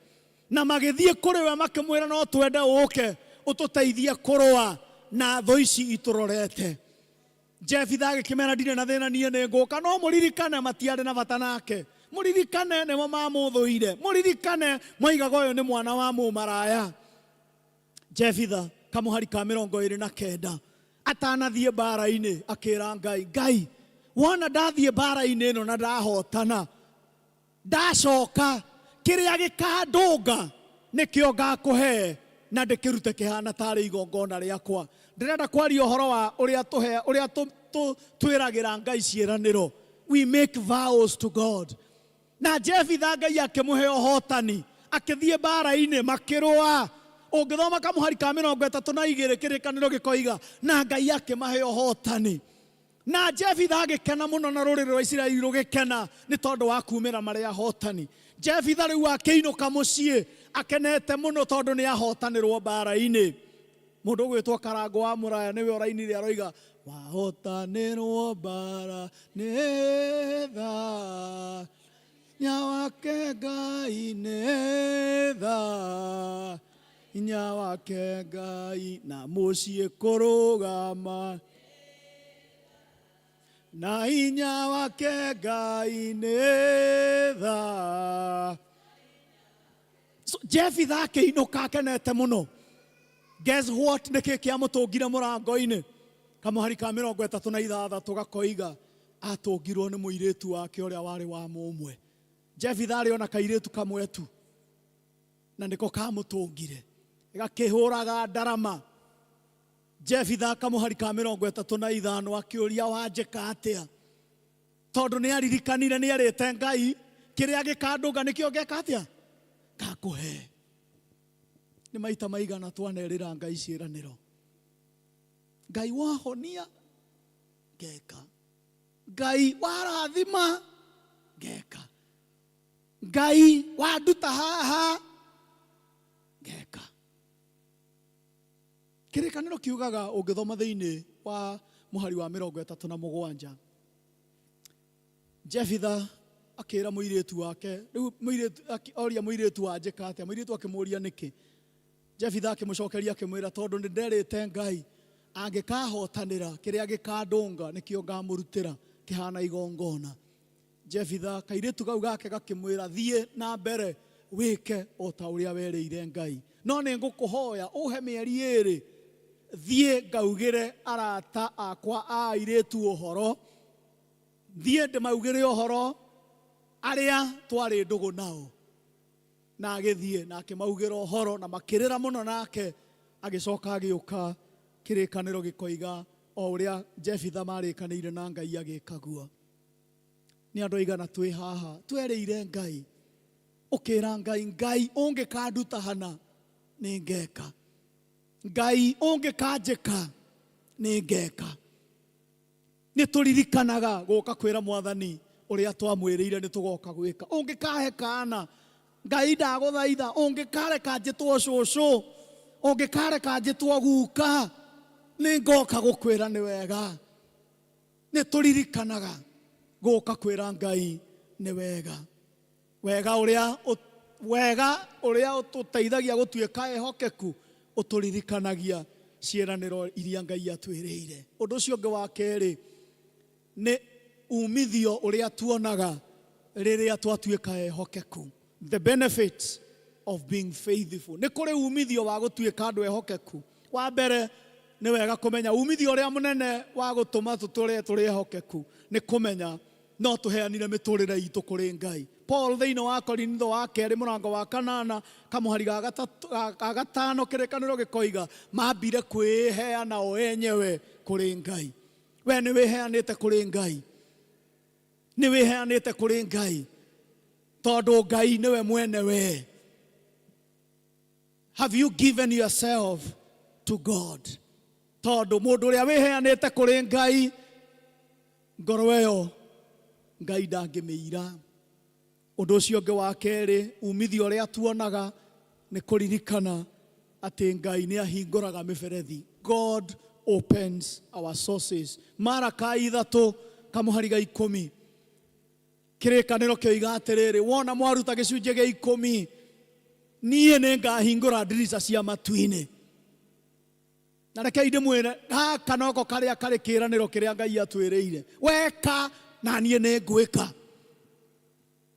na magĩthiĩ kũrĩ we makĩmwĩra, "No twende ũke ũtũteithie kũrũa na thũ ici itũrorete." Jefitha agĩkĩmera, "Ndirĩ na thĩna, niĩ nĩ ngũka." No mũririkane matiarĩ na bata nake. Mũririkane nĩmo mamũthũire. Mũririkane moigaga ũyũ nĩ mwana wa mũmaraya. Jefitha, kamũhari ka 29, atanathiĩ mbara-inĩ akĩra Ngai, "Ngai, wona ndathiĩ mbara-inĩ ĩno na ndahotana, ndacoka, kĩrĩa gĩkandũnga nĩkĩo ngakũhe na ndĩkĩrute kĩhana tarĩ igongona rĩakwa." Ndĩrenda kwaria ũhoro wa ũrĩa tũhe ũrĩa twĩragĩra Ngai ciĩranĩro. We make vows to God. Na Jefitha Ngai akĩmũhe ũhotani, akĩthiĩ mbara-inĩ, makĩrũa. Ũngĩthoma kamũhari ka 32, kĩrĩkanĩro gĩkoiga na Ngai akĩmahe ũhotani, na Jefitha agĩkena mũno, na rũrĩrĩ rwa Isiraeli rũgĩkena nĩ tondũ wa kumĩra marĩ ahotani. Jefitha rĩu akĩinũka mũciĩ akenete mũno tondũ nĩ ahotanĩrwo mbara-inĩ. Mũndũ ũgwĩtwo Karango wa Mũraya nĩwe ũrainire, aroiga, "Wahotanĩrwo mbara nĩ tha nya wake Ngai, nĩ tha inya wake Ngai, na mũciĩ kũrũgama na hinya wake Ngai nĩ tha." So, Jefitha akĩinũka akenete mũno. Guess what? Nĩkĩ kĩamũtũngire mũrango-inĩ? Kamũhari ka 36 gakoiga atũngirwo nĩ mũirĩtu wake ũrĩa warĩ wa mũmwe. Jefitha arĩ ona kairĩtu kamwe tu, na nĩko kamũtũngire gakĩhũraga ndarama. Jefitha, kamũhari ka 35, akĩũria, "Wanjĩka atĩa?" Tondũ nĩ aririkanire nĩ erĩte Ngai, "Kĩrĩa gĩkandũnga nĩkĩo ngeka atĩa? Ngakũhe." Nĩ maita maigana twanerĩra Ngai ciĩranĩro? "Ngai wahonia, ngeka. Ngai warathima, ngeka. Ngai wanduta haha, ngeka." Kĩrĩkanĩro kiugaga, ũngĩthoma thĩinĩ wa mũhari wa 37, Jefitha akĩra mũirĩtu wake rĩu, mũirĩtu oria mũirĩtu, "Wanjĩka atĩa?" Mũirĩtu akĩmũria, "Nĩkĩ?" Jefitha akĩmũcokeria akĩmwĩra, "Tondũ nĩ nderĩte Ngai angĩkahotanĩra, kĩrĩa gĩkandũnga nĩkĩo ngamũrutĩra kĩhana igongona." Jefitha, kairĩtu kau gake gakĩmwĩra, "Thiĩ na mbere wĩke o ta ũrĩa werĩire Ngai." No nĩ ngũkũhoya ũhe mĩeri ĩrĩ thiĩ ngaugĩre arata akwa a airĩtu ũhoro, thiĩ ndĩmaugĩre ũhoro arĩa twarĩ ndũgũ nao. Na agĩthiĩ na akĩmaugĩra ũhoro na makĩrĩra mũno nake, agĩcoka agĩũka kĩrĩkanĩro gĩkoiga o ũrĩa Jefitha marĩkanĩire na Ngai agĩka guo. Nĩ andũ aigana twĩ haha twerĩire Ngai, ũkĩra Ngai, Ngai ũngĩkanduta hana nĩ ngeka, Ngai ũngĩkanjĩka nĩ ngeka. Nĩ tũririkanaga gũka kwĩra Mwathani ũrĩa twamwĩrĩire nĩ tũgoka gwĩka. Ũngĩkahe kaana, Ngai ndagũthaitha, ũngĩkareka njĩtwo cũcũ, ũngĩkareka njĩtwo guka, nĩ ngoka gũkwĩra nĩ wega. Nĩ tũririkanaga gũka kwĩra Ngai nĩ wega. Wega ũrĩa wega ũrĩa ũtũteithagia gũtuĩka ehokeku ũtũririkanagia ciĩranĩro iria Ngai atwĩrĩire. Ũndũ ũcio ũngĩ wa kerĩ nĩ umithio ũrĩa tuonaga rĩrĩa twatuĩka ehokeku. The benefits of being faithful. Nĩ kũrĩ umithio wa gũtuĩka andũ ehokeku. Wa mbere nĩ wega kũmenya umithio ũrĩa mũnene wa gũtũma tũtũre tũrĩ ehokeku nĩ kũmenya no tũheanire mĩtũrĩre itũ kũrĩ Ngai. Paul thĩinĩ wa Korintho wa kerĩ mũrango wa kanana kamũhari ga gatano kĩrĩkanĩro gĩkoiga mambire kwĩheana o enyewe kũrĩ Ngai. We nĩ wĩheanĩte kũrĩ Ngai, nĩ wĩheanĩte kũrĩ Ngai tondũ Ngai nĩwe mwene we. Have you given yourself to God? Tondũ mũndũ ũrĩa wĩheanĩte kũrĩ Ngai, ngoro ĩyo Ngai ndangĩmĩira. Ũndũ ũcio ũngĩ wa kerĩ, umithio ũrĩa tuonaga nĩ kũririkana atĩ Ngai nĩ ahingũraga mĩberethi. God opens our sources. Maraka 3 kamũhari ga 10 kĩrĩkanĩro kĩoiga atĩrĩrĩ, wona mwaruta gĩcunjĩ gĩa 10, niĩ nĩ ngahingũra ndirica cia matu-inĩ. Na rekei ndĩmwĩre, gaka noko karĩa karĩ kĩĩranĩro kĩrĩa Ngai atwĩrĩire. Weka na niĩ nĩ ngwĩka.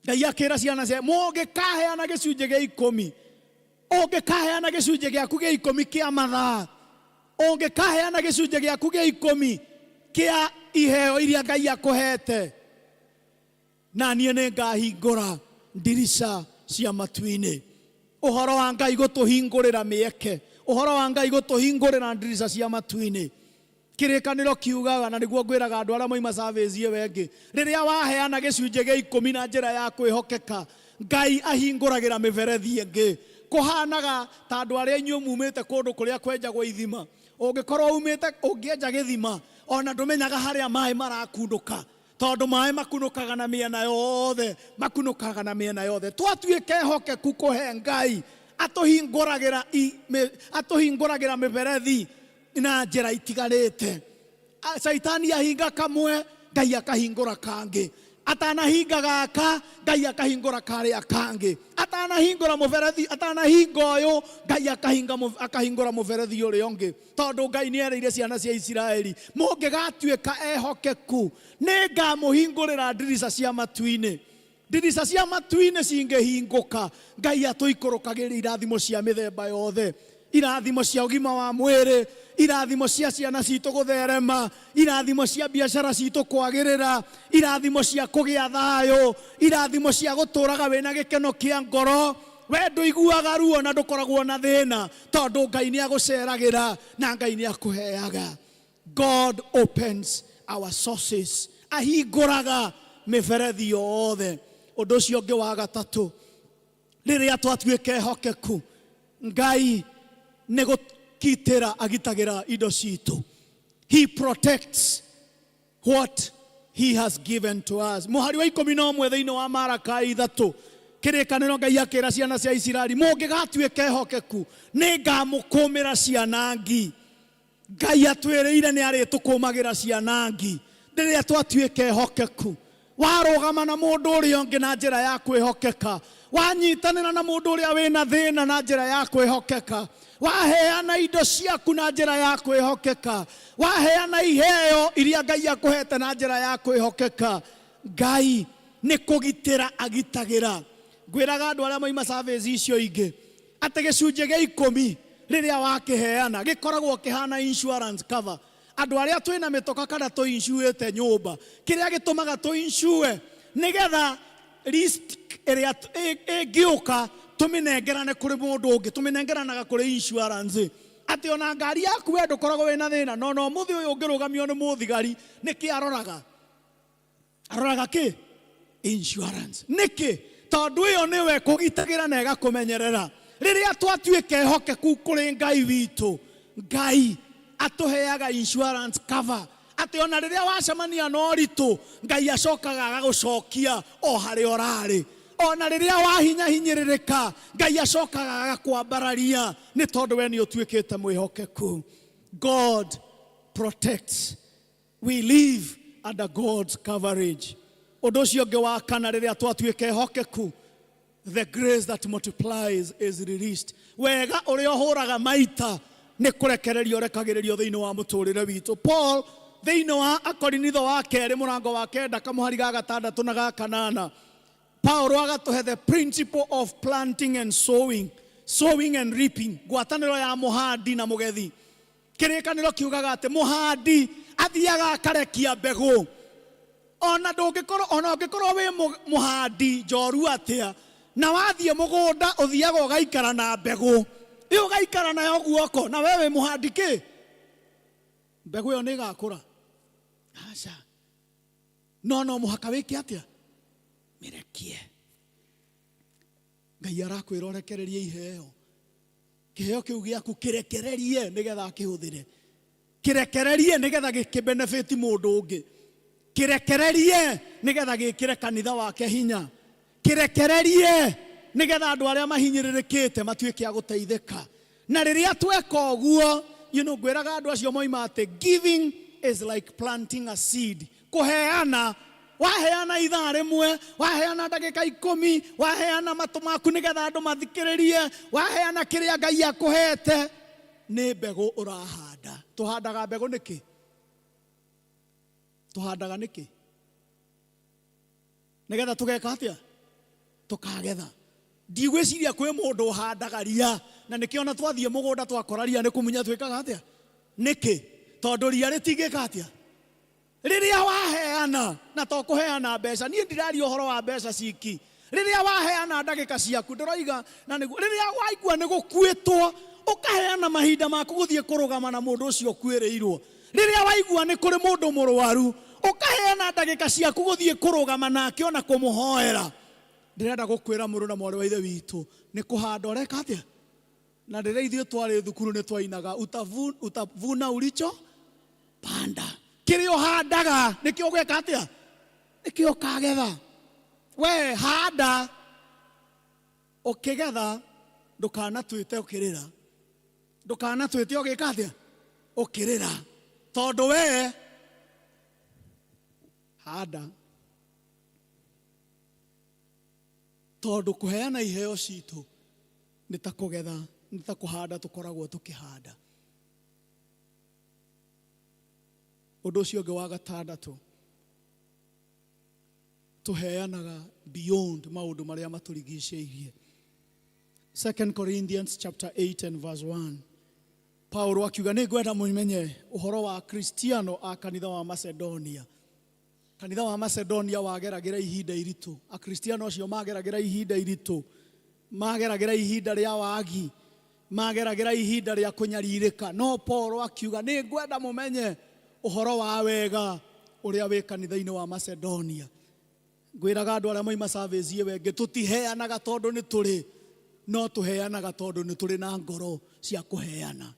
Ngai akĩra ciana cia mũngĩkaheana gĩcunjĩ gĩa 10, ũngĩkaheana gĩcunjĩ gĩaku gĩa 10 kĩa mathaa, ũngĩkaheana gĩcunjĩ gĩaku gĩa 10 kĩa iheo iria Ngai akũhete, na niĩ nĩ ngahingũra ndirica cia matu-inĩ. Ũhoro wa Ngai gũtũhingũrĩra mĩeke, ũhoro wa Ngai gũtũhingũrĩra ndirica cia matu-inĩ. Kĩrĩkanĩro kiugaga, na nĩguo ngwĩraga andũ arĩa moima service ĩyo ĩngĩ, rĩrĩa waheana gĩcunjĩ gĩa 10 na njĩra ya kwĩhokeka, Ngai ahingũragĩra mĩberethi ĩngĩ. Kũhanaga ta andũ arĩa inyuĩ mumĩte kũndũ kũrĩa kwenjagwo ithima. Ũngĩkorwo umĩte ũngĩenja gĩthima, ona ndũmenyaga harĩa maĩ marakundũka, tondũ maĩ makunũkaga na mĩena yothe, makunũkaga na mĩena yothe. Twatuĩka ehokeku kũhe Ngai, atũhingũragĩra mĩberethi na njĩra itiganĩte. Caitani ahinga kamwe, Ngai akahingũra kangĩ. Atanahinga gaka, Ngai akahingũra karĩa kangĩ. Atanahingũra mũberethi, atanahinga ũyũ, Ngai akahingũra mũberethi ũrĩa ũngĩ. Tondũ Ngai nĩ erĩire ciana cia Isiraeli, mũngĩgatuĩka ehokeku, nĩ ngamũhingũrĩra ndirica cia matu-inĩ. Ndirica cia matu-inĩ cingĩhingũka, Ngai atũikũrũkagĩria irathimo cia mĩthemba yothe. Irathimo cia ũgima wa mwĩrĩ, irathimo cia ciana citũ gũtherema, irathimo cia biacara citũ kwagĩrĩra, irathimo cia kũgĩa thayũ, irathimo cia gũtũraga wĩna gĩkeno kĩa ngoro. We ndũiguaga ruo na ndũkoragwo na thĩna, tondũ Ngai nĩ agũceragĩra na Ngai nĩ akũheaga. God opens our sources. Ahingũraga mĩberethi yothe. Ũndũ ũcio ũngĩ wa gatatũ, rĩrĩa twatuĩka ehokeku, Ngai nĩ gũkitĩra agitagĩra indo citũ. He protects what he has given to us. Mũhari wa 11 thĩinĩ wa Maraka 3, kĩrĩkanĩro Ngai akĩra ciana cia Isiraeli, mũngĩgatuĩka ehokeku, nĩ ngamũkũmĩra ciana ngi. Ngai atwĩrĩire nĩ arĩtũkũmagĩra ciana ngi rĩrĩa twatuĩka ehokeku. Warũgama na mũndũ ũrĩa ũngĩ na njĩra ya kwĩhokeka, wanyitanĩra na mũndũ ũrĩa wĩna thĩna na njĩra ya kwĩhokeka, waheana indo ciaku na njĩra ya kwĩhokeka, waheana iheo iria Ngai akũhete na njĩra ya kwĩhokeka, Ngai nĩ kũgitĩra agitagĩra. Ngwĩraga andũ arĩa moima service icio ingĩ, Atĩ gĩcunjĩ gĩa ikũmi rĩrĩa wakĩheana gĩkoragwo kĩhana insurance cover. Andũ arĩa twĩna mĩtoka kana tũincuĩte nyũmba, kĩrĩa gĩtũmaga tũincue nĩgetha risk ĩrĩa ĩngĩũka tũmĩnengerane kũrĩ mũndũ ũngĩ, tũmĩnengeranaga kũrĩ insurance. Atĩ ona ngari yaku we ndũkoragwo wĩna thĩna, no no mũthĩ ũyũ ũngĩrũgamio nĩ mũthigari, nĩkĩ aroraga? Aroraga kĩ? Insurance. Nĩkĩ? Tondũ ĩyo nĩwe kũgitagĩra na ĩgakũmenyerera. Rĩrĩa twatuĩka ehokeku kũrĩ Ngai witũ, Ngai atũheaga insurance cover. Atĩ ona rĩrĩa wacemania na ũritũ, Ngai acokaga agagũcokia o harĩa ũrarĩ. Ona rĩrĩa wahinyahinyĩrĩrĩka, Ngai acokaga agakwambararia, nĩ tondũ we nĩ ũtuĩkĩte mwĩhokeku. God protects. We live under God's coverage. Ũndũ ũcio ũngĩ wa kana, rĩrĩa twatuĩka ehokeku, the grace that multiplies is released. Wega ũrĩa ũhũraga maita nĩ kũrekererio ũrekagĩrĩrio thĩinĩ wa mũtũrĩre witũ. Paul thĩinĩ wa Akorinitho wa kerĩ mũrango wa kenda kamũhari ga gatandatũ na ga kanana, Paulo agatũhe the principle of planting and sowing, sowing and reaping, ngwatanĩro ya mũhandi na mũgethi. Kĩrĩkanĩro kiugaga atĩ mũhandi athiaga akarekia mbegũ. Ona ndũngĩkorwo, ona ũngĩkorwo wĩ mũhandi njoru atĩa, na wathiĩ mũgũnda ũthiaga ũgaikara na mbegũ ĩyo, ũgaikara nayo guoko, na we wĩ mũhandi kĩ? Mbegũ ĩyo nĩ ĩgakũra? Aca. No no mũhaka wĩke atĩa? Mĩrekie. Ngai arakwĩra ũrekererie iheo. Kĩheo kĩu gĩaku kĩrekererie nĩgetha akĩhũthĩre. Kĩrekererie nĩgetha gĩkĩbenefit mũndũ ũngĩ. Kĩrekererie nĩgetha gĩkĩre kanitha wake hinya. Kĩrekererie nĩgetha andũ arĩa mahinyĩrĩrĩkĩte matuĩke a gũteithĩka. Na rĩrĩa tweka ũguo, ngwĩraga andũ acio moima atĩ giving is like planting a seed. Kũheana, waheana ithaa rĩmwe, waheana ndagĩka ikũmi, waheana matũ maku nĩgetha andũ mathikĩrĩrie, waheana kĩrĩa Ngai akũhete, nĩ mbegũ ũrahanda. Tũhandaga mbegũ nĩkĩ? Tũhandaga nĩkĩ? Nĩgetha tũgeka atĩa? Tũkagetha. Ndigwĩciria kwĩ mũndũ ũhandaga ria, na nĩkĩo ona twathiĩ mũgũnda twakora ria nĩ kũmunya twĩkaga atĩa? Nĩkĩ? Tondũ ria rĩtingĩka atĩa? Rĩrĩa waheana, na to kũheana mbeca, niĩ ndiraria ũhoro wa mbeca ciki. Rĩrĩa waheana ndagĩka ciaku, ndĩroiga na nĩguo, rĩrĩa waigua nĩ gũkuĩtwo, ũkaheana mahinda maku gũthiĩ kũrũgama na mũndũ ũcio ũkuĩrĩirwo. Rĩrĩa waigua nĩ kũrĩ mũndũ mũrwaru, ũkaheana ndagĩka ciaku gũthiĩ kũrũgama nake ona kũmũhoera. Ndĩrenda gũkwĩra mũrũ na mwarĩ wa Ithe witũ, nĩ kũhanda ũreka atĩa? Na rĩrĩa ithuĩ twarĩ thukuru nĩ twainaga utavuna ulicho panda. Kĩrĩa ũhandaga nĩkĩo ũgeka atĩa? Nĩkĩo ũkagetha. We handa, ũkĩgetha ndũkanatuĩte ũkĩrĩra, ndũkanatuĩte ũgĩka atĩa? Ũkĩrĩra, tondũ we handa. Tondũ kũheana iheo citũ nĩ ta kũgetha, nĩ ta kũhanda tũkoragwo tũkĩhanda. Ũndũ ũcio ũngĩ wa gatandatũ, tũheanaga beyond maũndũ marĩa matũrigicĩirie. 2 Corinthians chapter 8 and verse 1, Paulo akiuga, nĩ ngwenda mũmenye ũhoro wa Kristiano a kanitha wa Macedonia. Kanitha wa Macedonia wageragĩra ihinda iritũ. Akristiano acio mageragĩra ihinda iritũ, mageragĩra ihinda rĩa wagi, mageragĩra ihinda rĩa kũnyarirĩka. No Paulo akiuga, nĩ ngwenda mũmenye ũhoro wa wega ũrĩa wĩ kanitha-inĩ wa Macedonia. Ngwĩraga andũ arĩa moima service ĩyo ĩngĩ, tũtiheanaga tondũ nĩ tũrĩ, no tũheanaga tondũ nĩ tũrĩ na ngoro cia kũheana.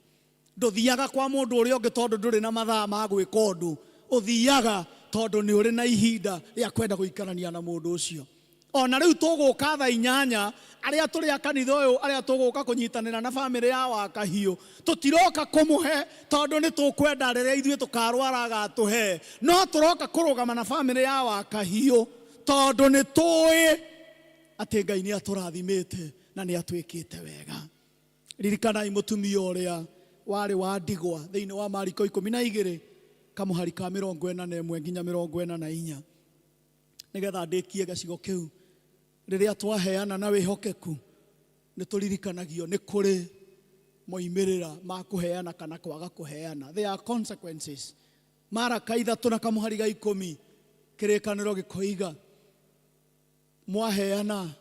Ndũthiaga kwa mũndũ ũrĩa ũngĩ tondũ ndũrĩ na mathaa ma gwĩka ũndũ, ũthiaga tondũ nĩ ũrĩ na ihinda rĩa kwenda gũikarania na mũndũ ũcio. Ona rĩu tũgũka thaa inyanya, arĩa tũrĩ a kanitha ũyũ, arĩa tũgũka kũnyitanĩra na bamĩrĩ ya Wakahiũ, tũtiroka kũmũhe tondũ nĩ tũkwenda rĩrĩa ithuĩ tũkarwara agatũhe, no tũroka kũrũgama na bamĩrĩ ya Wakahiũ tondũ nĩ tũĩ atĩ Ngai nĩ atũrathimĩte na nĩ atwĩkĩte wega. Ririkanai mũtumia ũrĩa warĩ wa ndigwa thĩinĩ wa Mariko 12 kamũhari ka 41 nginya 44. Nĩgetha ndĩkie gĩcigo kĩu, rĩrĩa twaheana na wĩhokeku, Nĩ tũririkanagio nĩ kũrĩ moimĩrĩra ma kũheana kana kwaga kũheana. There are consequences. Maraka 3 na kamũhari ga 10, kĩrĩkanĩro gĩkoiga mwaheana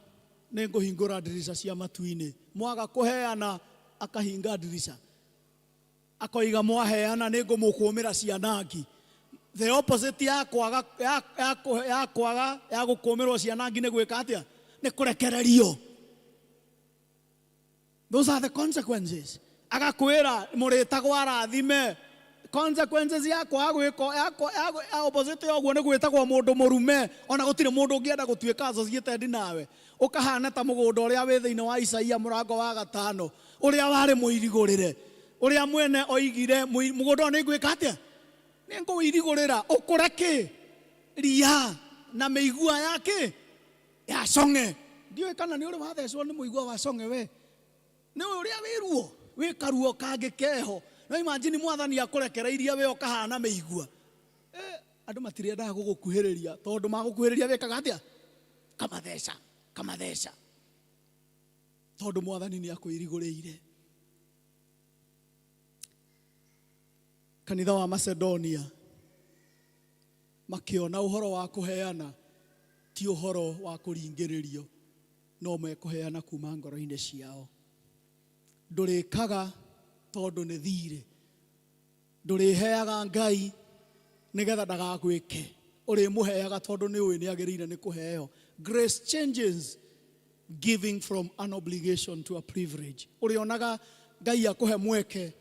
nĩ ngũhingũra ndirica cia matu-inĩ, mwaga kũheana akahinga ndirica, akoiga mwaheana nĩ ngũmũkũmĩra cianangi. The opposite ya kwaga ya, ya, ya kwaga ya gũkũmĩrwo cianangi nĩ gwĩka atĩa? Nĩ kũrekererio. Those are the consequences. Agakwĩra mũrĩtagwo arathime. Consequences ya kwaga gwĩka ya, ya, ya opposite ya ũguo nĩ gwĩtagwo mũndũ mũrume. Ona gũtirĩ mũndũ ũngĩenda gũtuĩka associated nawe. Ũkahana ta mũgũnda ũrĩa wĩ thĩinĩ wa Isaia mũrango wa 5, ũrĩa warĩ mũirigũrĩre, ũrĩa mwene oigire mũgũnda ũyũ nĩ ngwĩka atĩa? Nĩ ngũwĩirigũrĩra ũkũre kĩ? Ria na mĩigua ya kĩ? Ya cong'e. Ndiũĩ kana nĩ ũrĩ wathecwo nĩ mũigua wa cong'e we. Nĩ ũrĩa wĩ ruo, wĩ karuo kangĩ keho. No imagine mwathani akũrekereirie we ũkahana mĩigua. Andũ matirĩendaga gũgũkuhĩrĩria tondũ magũkuhĩrĩria wĩkaga atĩa? Kamatheca, kamatheca. Tondũ mwathani nĩ akwĩrigũrĩire. Kanitha wa Macedonia makĩona ũhoro wa kũheana ti ũhoro wa kũringĩrĩrio, no mekũheana kuma ngoro-inĩ ciao. Ndũrĩkaga tondũ nĩ thirĩ, ndũrĩheaga Ngai nĩgetha ndagagwĩke, ũrĩmũheaga tondũ nĩ ũĩ nĩ agĩrĩire nĩ kũheo. Grace changes giving from an obligation to a privilege. Ũrĩonaga Ngai akũhe mweke,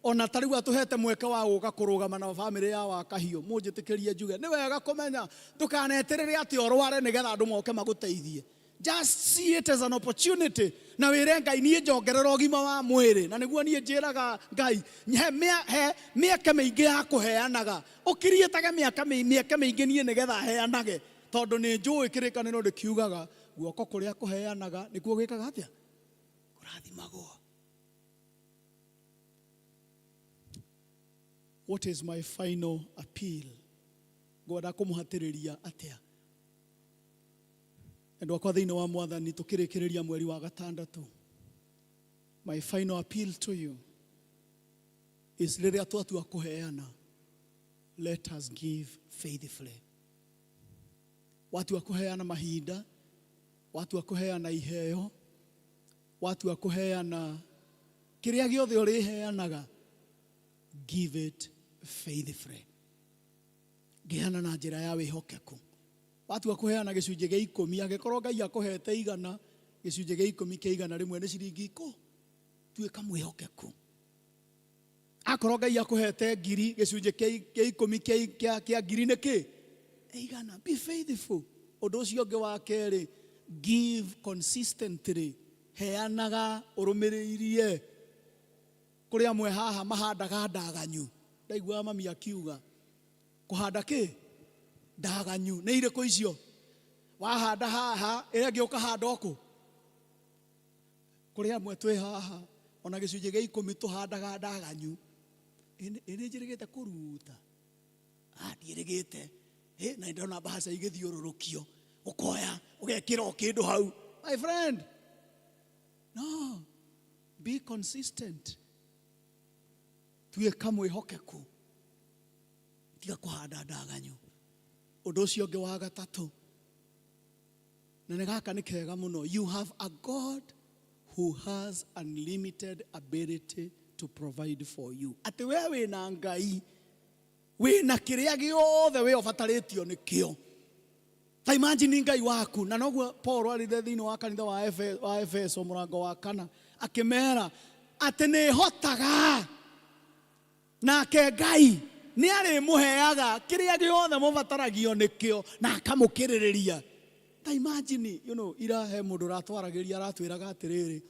ona ta rĩu atũhete mweke wa gũka kũrũgama na bamĩrĩ ya Wakahiũ. Mũnjĩtĩkĩrie njuge nĩ wega kũmenya ndũkaneterere atĩ ũrware nĩgetha andũ moke magũteithie. Just see it as an opportunity. Na wĩre Ngai niĩ njongerera ũgima wa mwĩrĩ, na nĩguo niĩ njĩraga Ngai he mĩeke mĩingĩ ya kũheanaga, ũkiriĩtage mĩeke mĩingĩ niĩ nĩgetha heanage, tondũ nĩ njũĩ kĩrĩkanĩro ndĩkiugaga guoko kũrĩa kũheanaga nĩkuo gwĩkaga atĩa? Kũrathimagwo. What is my final appeal? Ngwenda kũmũhatĩrĩria atĩa? Endwa akwa thĩinĩ wa mwathani, tũkĩrĩkĩrĩria mweri wa 6, my final appeal to you is rĩrĩa twatua kũheana, let us give faithfully. Watua kũheana mahinda, watua kũheana iheo, watua kũheana kĩrĩa gĩothe ũrĩheanaga, give it faithfully. Ngeana na njĩra ya wĩhokeku. Watua kũheana gĩcunjĩ gĩa 10, angĩkorwo Ngai akũhete 100, gĩcunjĩ gĩa 10 kĩa 100 nĩ ciringi 10. Tuĩka mwĩhokeku. Akorwo Ngai akũhete 1000, gĩcunjĩ kĩa 10 kĩa 1000 nĩ kĩ? 100. Be faithful. Ũndũ ũcio ũngĩ wa kerĩ, give consistently. Heanaga ũrũmĩrĩirie. Kũrĩ amwe haha mahandaga ndaganyu. Ndaiguaga mami akiuga kũhanda kĩ? Ndaganyu. Nĩ irĩkũ icio? Wahanda haha, ĩrĩa ĩngĩ ũkahanda ũkũ. Kũrĩ amwe twĩ haha, ona gĩcunjĩ gĩa 10 tũhandaga ndaganyu. Ĩ nĩ njĩrĩgĩte kũruta? Ndiĩrĩgĩte. Na ndĩrona mbahaca igĩthiũrũrũkio. Ũkoya, ũgekĩra o kĩndũ hau. My friend, no, be consistent. Tuĩka mwĩhokeku. Tiga kũhanda ndaganyu. Ũndũ ũcio ũngĩ wa gatatũ, na nĩ gaka nĩ kega mũno, you have a God who has unlimited ability to provide for you. Atĩ we wĩna Ngai, wĩna kĩrĩa gĩothe we ũbatarĩtio nĩkĩo. Ta imagine Ngai waku. Na noguo Paul arire thĩinĩ wa kanitha wa Efeso mũrango wa 4, akĩmera atĩ nĩ hotaga, nake Ngai nĩ arĩmũheaga kĩrĩa gĩothe mũbataragio nĩkĩo na akamũkĩrĩrĩria. Ta imagine, you know, ira he mũndũ ũratwaragĩria aratwĩraga atĩrĩrĩ,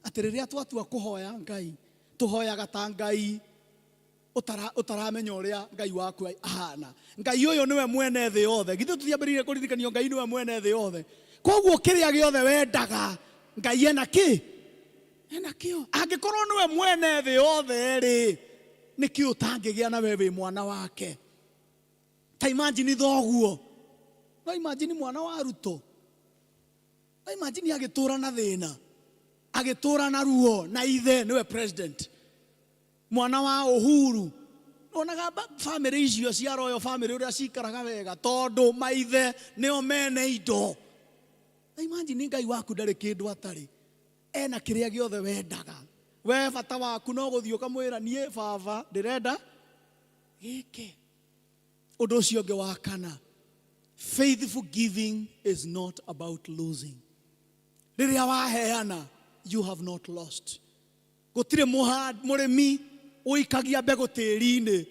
atĩ rĩrĩa twatua kũhoya Ngai, tũhoyaga ta Ngai ũtaramenya ũrĩa Ngai waku ahana. Ngai ũyũ nĩwe mwene thĩ yothe. Githĩ tũtiambĩrĩirie kũririkanio Ngai nĩwe mwene thĩ yothe? Koguo kĩrĩa gĩothe wendaga Ngai ena kĩ? Ena kĩo. Angĩkorwo nĩwe mwene thĩ yothe rĩ, nĩkĩ ũtangĩgĩa na we wĩ mwana wake? Ta imagine thoguo. No imagine mwana wa Ruto. No imagine agĩtũra na thĩna. Agĩtũra na ruo na ithe nĩwe president. Mwana wa Uhuru. Onaga family icio cia royal family ũrĩa cikaraga wega tondũ maithe nĩo mene indo. Na imagine Ngai waku ndarĩ kĩndũ atarĩ. Ena kĩrĩa gĩothe wendaga. We bata waku no gũthiĩ ũkamwĩra niĩ baba ndĩrenda gĩkĩ. Ũndũ ũcio ũngĩ wa kana, faithful giving is not about losing. Rĩrĩa waheana, you have not lost. Gũtirĩ mũrĩmi ũikagia mbegũ tĩri-inĩ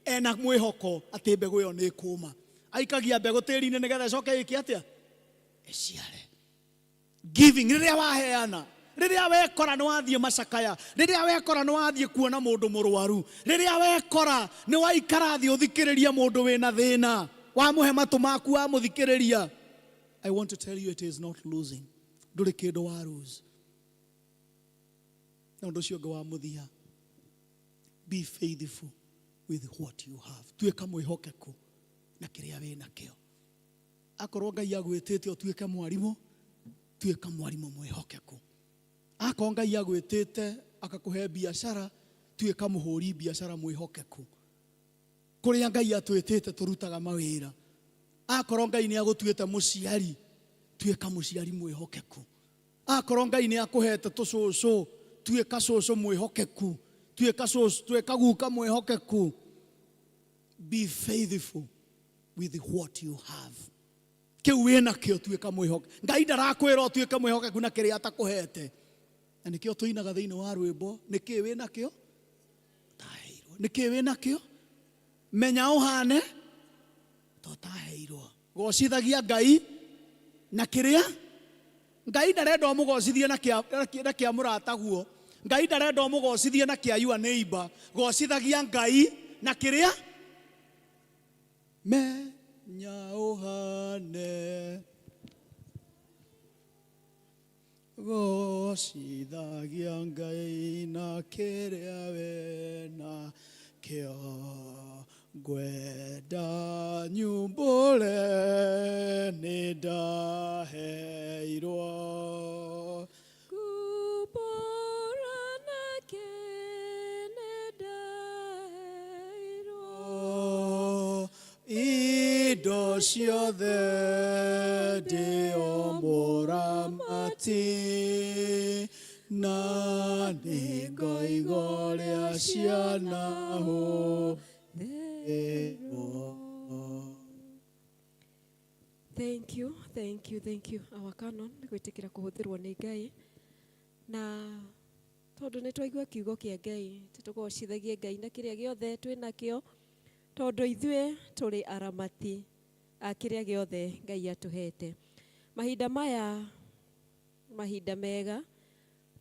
ena mwĩhoko atĩ mbegũ ĩyo nĩ ĩkũma. Aikagia mbegũ tĩri-inĩ nĩgetha ĩcoke ĩke atĩa? Ĩciare. Giving, rĩrĩa waheana, rĩrĩa wekora nĩ wathiĩ macakaya, rĩrĩa wekora nĩ wathiĩ kuona mũndũ mũrwaru, rĩrĩa wekora nĩ waikara thĩ ũthikĩrĩrie mũndũ wĩna thĩna, wamũhe matũ maku wamũthikĩrĩria, I want to tell you it is not losing. Ndũrĩ kĩndũ wa lose. Na ũndũ ũcio ũngĩ wa mũthia, be faithful with what you have. Tuĩka mwĩhokeku na kĩrĩa wĩ nakĩo. Akorwo Ngai agwĩtĩte ũtuĩke mwarimũ, tuĩka mwarimũ mwĩhokeku. Akorwo Ngai agwĩtĩte akakũhe biacara, tuĩka mũhũri biacara mwĩhokeku. Kũrĩa Ngai atwĩtĩte tũrutaga mawĩra. Akorwo Ngai nĩ agũtuĩte mũciari, tuĩka mũciari mwĩhokeku. Akorwo Ngai nĩ akũhete tũcũcũ, tuĩka cũcũ mwĩhokeku, tuĩka cũcũ, tuĩka guka mwĩhokeku. Be faithful with what you have. Kĩu wĩna kĩo tuĩka mwĩhokeku. Ngai ndarakwĩra ũtuĩke mwĩhokeku na kĩrĩa atakũhete. Na nĩkĩo tũinaga thĩinĩ wa rwĩmbo, nĩkĩĩ wĩna kĩo? Ũtaheirwo. Nĩkĩĩ wĩna kĩo? Menya ũhane ta ũtaheirwo. Gocithagia Ngai na kĩrĩa Ngai ndarenda ũmũgocithie na kĩa mũrataguo. Ngai ndarenda ũmũgocithie na kĩa your neighbor. Gocithagia Ngai na kĩrĩa menya ũhane. Gocithagia Ngai na kĩrĩa wĩna kĩo. Ngwenda nyumbũre nĩ ndaheirwo. Kumbũra na kĩ nĩ ndaheirwo. Indo ciothe ndĩ o mũramati, na nĩ ngoiga ũrĩa cianahũthĩrwo. Thank you, thank you, thank you. Our canon gwĩtĩkĩra kũhũthĩrwo nĩ Ngai. Na tondũ nĩ twaigua kiugo kĩa Ngai, tũgocithagie Ngai na kĩrĩa gĩothe twĩ nakĩo, tondũ ithuĩ tũrĩ aramati a kĩrĩa gĩothe Ngai atũhete. Mahinda maya, mahinda mega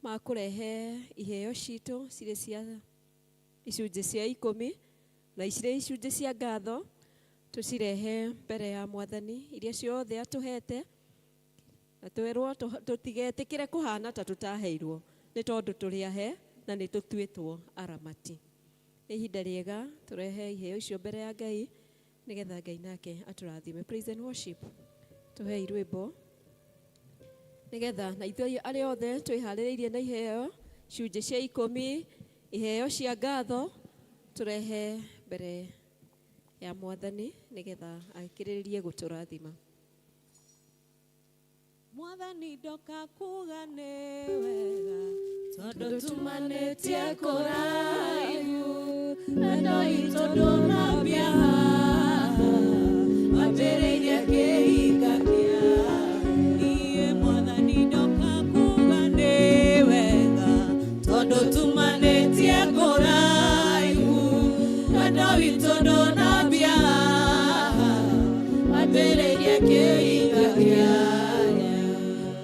ma kũrehe iheo citũ cirĩ cia icunjĩ cia ikũmi na cirĩ icunjĩ cia ngatho, tũcirehe mbere ya Mwathani iria ciothe atũhete, na twerwo tũtigetĩkĩre kũhana ta tũtaheirwo, nĩ tondũ tũrĩ ahe na nĩ tũtuĩtwo aramati. Nĩ ihinda rĩega tũrehe iheo icio mbere ya Ngai nĩgetha Ngai nake atũrathime. Praise and worship, tũhei rwĩmbo nĩgetha na ithuĩ arĩa othe twĩharĩrĩirie na iheo icunjĩ cia ikũmi, iheo cia ngatho, tũrehe mbere ya Mwathani nĩgetha akĩrĩrĩrie gũtũrathima. Mwathani ndoka kuga nĩ wega, tondũ tumanĩtie kũraihu, wendo witũ ndũnambia haha, wambĩrĩirie kĩhinga kĩa niĩ. Mwathani ndoka kuga nĩ wega, tondũ tumanĩtie kũraihu, wendo witũ ndũnambia haha, wambĩrĩirie kĩhinga kĩa.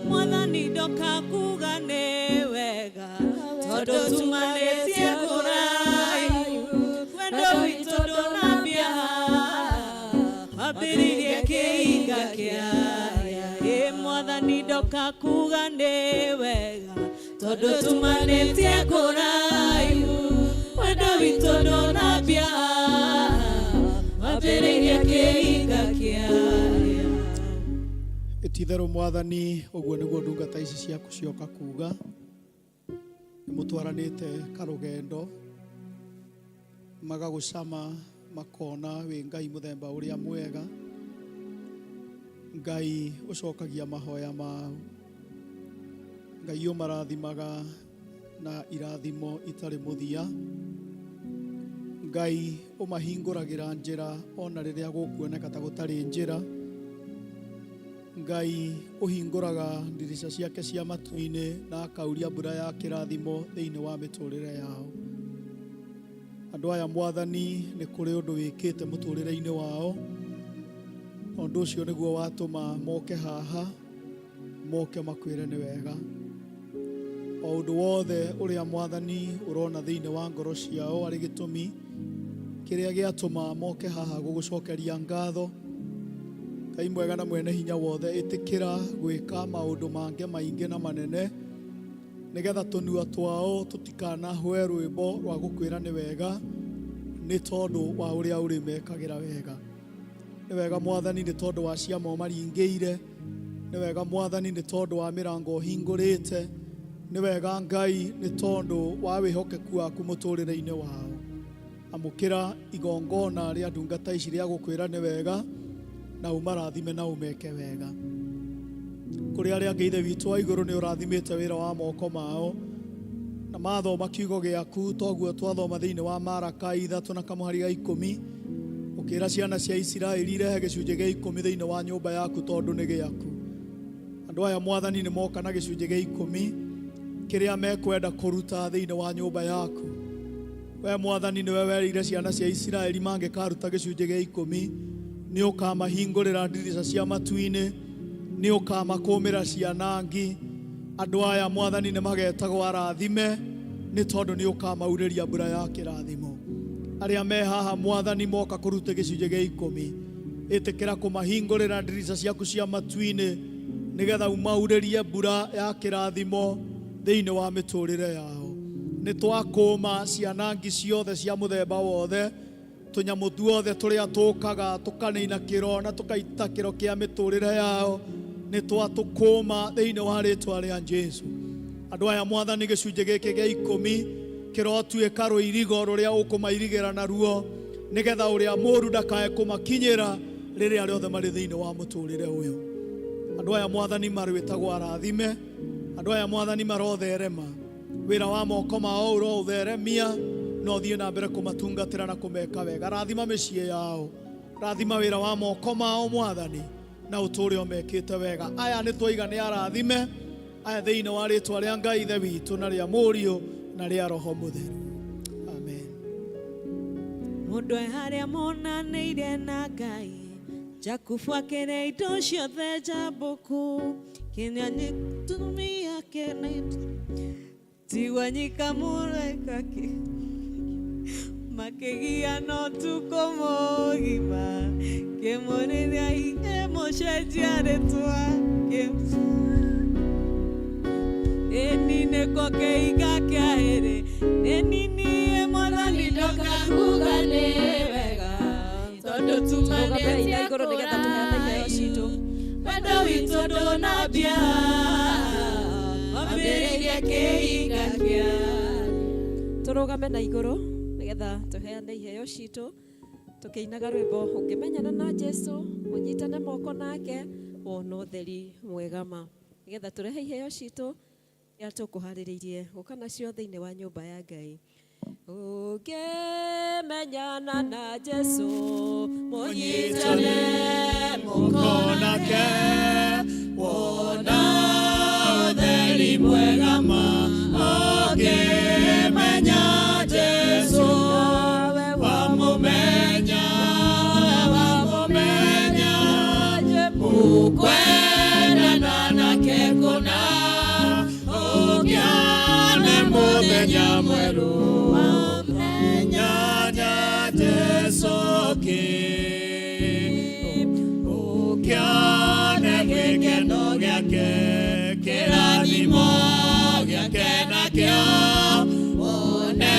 Mwathani ndoka kuga nĩ wega, tondũ tumanĩtie kũraihu, wendo witũ ndũnambia haha, wambĩrĩirie kĩhinga kĩa. Ĩ Mwathani ndoka kuga nĩ wega, tondũ tumanĩtie kũraihu, wendo witũ ndũnambia haha, wambĩrĩirie kĩhinga kĩa. Ititherũ Mwathani, ũguo nĩguo ndungata ici ciaku cioka kuga. Mũtwaranĩte karũgendo, magagũcama, makona wĩ Ngai mũthemba ũrĩa mwega, Ngai ũcokagia mahoya mao, Ngai ũmarathimaga na irathimo itarĩ mũthia, Ngai ũmahingũragĩra njĩra ona rĩrĩa gũkuoneka ta gũtarĩ njĩra, Ngai ũhingũraga ndirica ciake cia matu-inĩ na akauria mbura ya kĩrathimo thĩinĩ wa mĩtũrĩre yao. Andũ aya Mwathani nĩ kũrĩ ũndũ wĩkĩte mũtũrĩre-inĩ wao, na ũndũ ũcio nĩguo watũma moke haha, moke makwĩre nĩ wega. O ũndũ wothe ũrĩa Mwathani ũrona thĩinĩ wa ngoro ciao arĩ gĩtũmi kĩrĩa gĩatũma moke haha gũgũcokeria ngatho. Ngai mwega na mwene hinya wothe, ĩtĩkĩra gwĩka maũndũ mangĩ maingĩ na manene, nĩgetha tũnua twao tũtikanahwe rwĩmbo rwa gũkwĩra nĩ wega, nĩ tondũ wa ũrĩa ũrĩmekagĩra wega. Nĩ wega Mwathani nĩ tondũ wa ciama ũmaringĩire, nĩ wega Mwathani nĩ tondũ wa mĩrango ũhingũrĩte, nĩ wega Ngai nĩ tondũ wa wĩhokeku waku mũtũrĩre-inĩ wao. Amũkĩra igongona rĩa ndungata ici rĩa gũkwĩra nĩ wega, na ũmarathime na ũmeke wega. Kũrĩ arĩa angĩ Ithe witũ wa igũrũ nĩ ũrathimĩte wĩra wa moko mao, na mathoma kiugo gĩaku toguo twathoma thĩinĩ wa Maraka 3 na kamũhari ga 10, ũkĩra ciana cia Isiraeli irehe gĩcunjĩ gĩa 10 thĩinĩ wa nyũmba yaku tondũ nĩ gĩaku. Andũ aya Mwathani nĩ moka na gĩcunjĩ gĩa 10 kĩrĩa mekwenda kũruta thĩinĩ wa nyũmba yaku. We Mwathani nĩwe werĩire ciana cia Isiraeli mangĩkaruta gĩcunjĩ gĩa 10 nĩ ũkamahingũrĩra ndirica cia matu-inĩ, nĩ ũkamakũmĩra cianangi. Andũ aya Mwathani nĩ magetagwo arathime nĩ tondũ nĩ ũkamaurĩria mbura ya kĩrathimo. Arĩa me haha Mwathani moka kũruta gĩcunjĩ gĩa 10, ĩtĩkĩra kũmahingũrĩra ndirica ciaku cia matu-inĩ nĩgetha umaurĩrie mbura ya kĩrathimo thĩinĩ wa mĩtũrĩre yao. Nĩ twakũma cianangi ciothe cia mũthemba wothe, tũnyamũ tuothe tũrĩa tũkaga tũkanina kĩro na tũkaita kĩro kĩa mĩtũrĩre yao, nĩ twatũkũma thĩinĩ wa rĩtwa rĩa Jesu. Andũ aya Mwathani gĩcunjĩ gĩkĩ gĩa 10 kĩrotuĩka rũirigo rũrĩa ũkũmairigĩra naruo, nĩgetha ũrĩa mũũru ndakae kũmakinyĩra rĩrĩa rĩothe marĩ thĩinĩ wa mũtũrĩre ũyũ. Andũ aya Mwathani marwĩtagwo arathime, andũ aya Mwathani marotherema, wĩra wa moko mao ũroũtheremia, na ũthiĩ na mbere kũmatungatĩra na kũmeka wega. Rathima mĩciĩ yao, rathima wĩra wa moko mao Mwathani, na ũtũũre ũmekĩte wega. Aya nĩ twaiga nĩ arathime, aya thĩinĩ wa rĩtwa rĩa Ngai Ithe witũ na rĩa Mũriũ na rĩa Roho Mũtheru. Amen. Mũndũ e harĩa monanĩire na Ngai, Jakubu akĩrĩa indo ciothe njambũku, kĩrĩa gĩtũmi ake tigwa nyika mũraika makĩgiana ũtukũ mũgima, kĩmũrĩria ikĩmũcenjia rĩtwa, ĩni nĩko kĩiga kĩa ĩrĩ, ĩni niĩ Mwathani ndoka kuga nĩ wega, tondũ Tũrũgamei tumanĩtie na igũrũ nĩgetha tũheane iheo citũ. Wendo witũ ndũnambia, wambĩrĩirie kĩhinga kĩa Tũrũgame na igũrũ nĩgetha tũheane iheo citũ tũkĩinaga rwĩmbo ũngĩmenyana na Jesu ũnyitane moko nake wona ũtheri mwega ma, nĩgetha tũrehe iheo citũ iria tũkũharĩrĩirie gũka nacio thĩinĩ wa nyũmba ya Ngai. Ũngĩmenyana na Jesu mũnyitane moko nake, wona ũtheri mwega ma. Ũngĩmenya Jesu, wamũmenya, wamũmenya, mũkwendana nake kũna, ũkĩone mũthenya mwerũ. Wamenya na Jesu kĩ, ũkĩone gĩkeno gĩake, kĩrathimo gĩake nakĩo, wone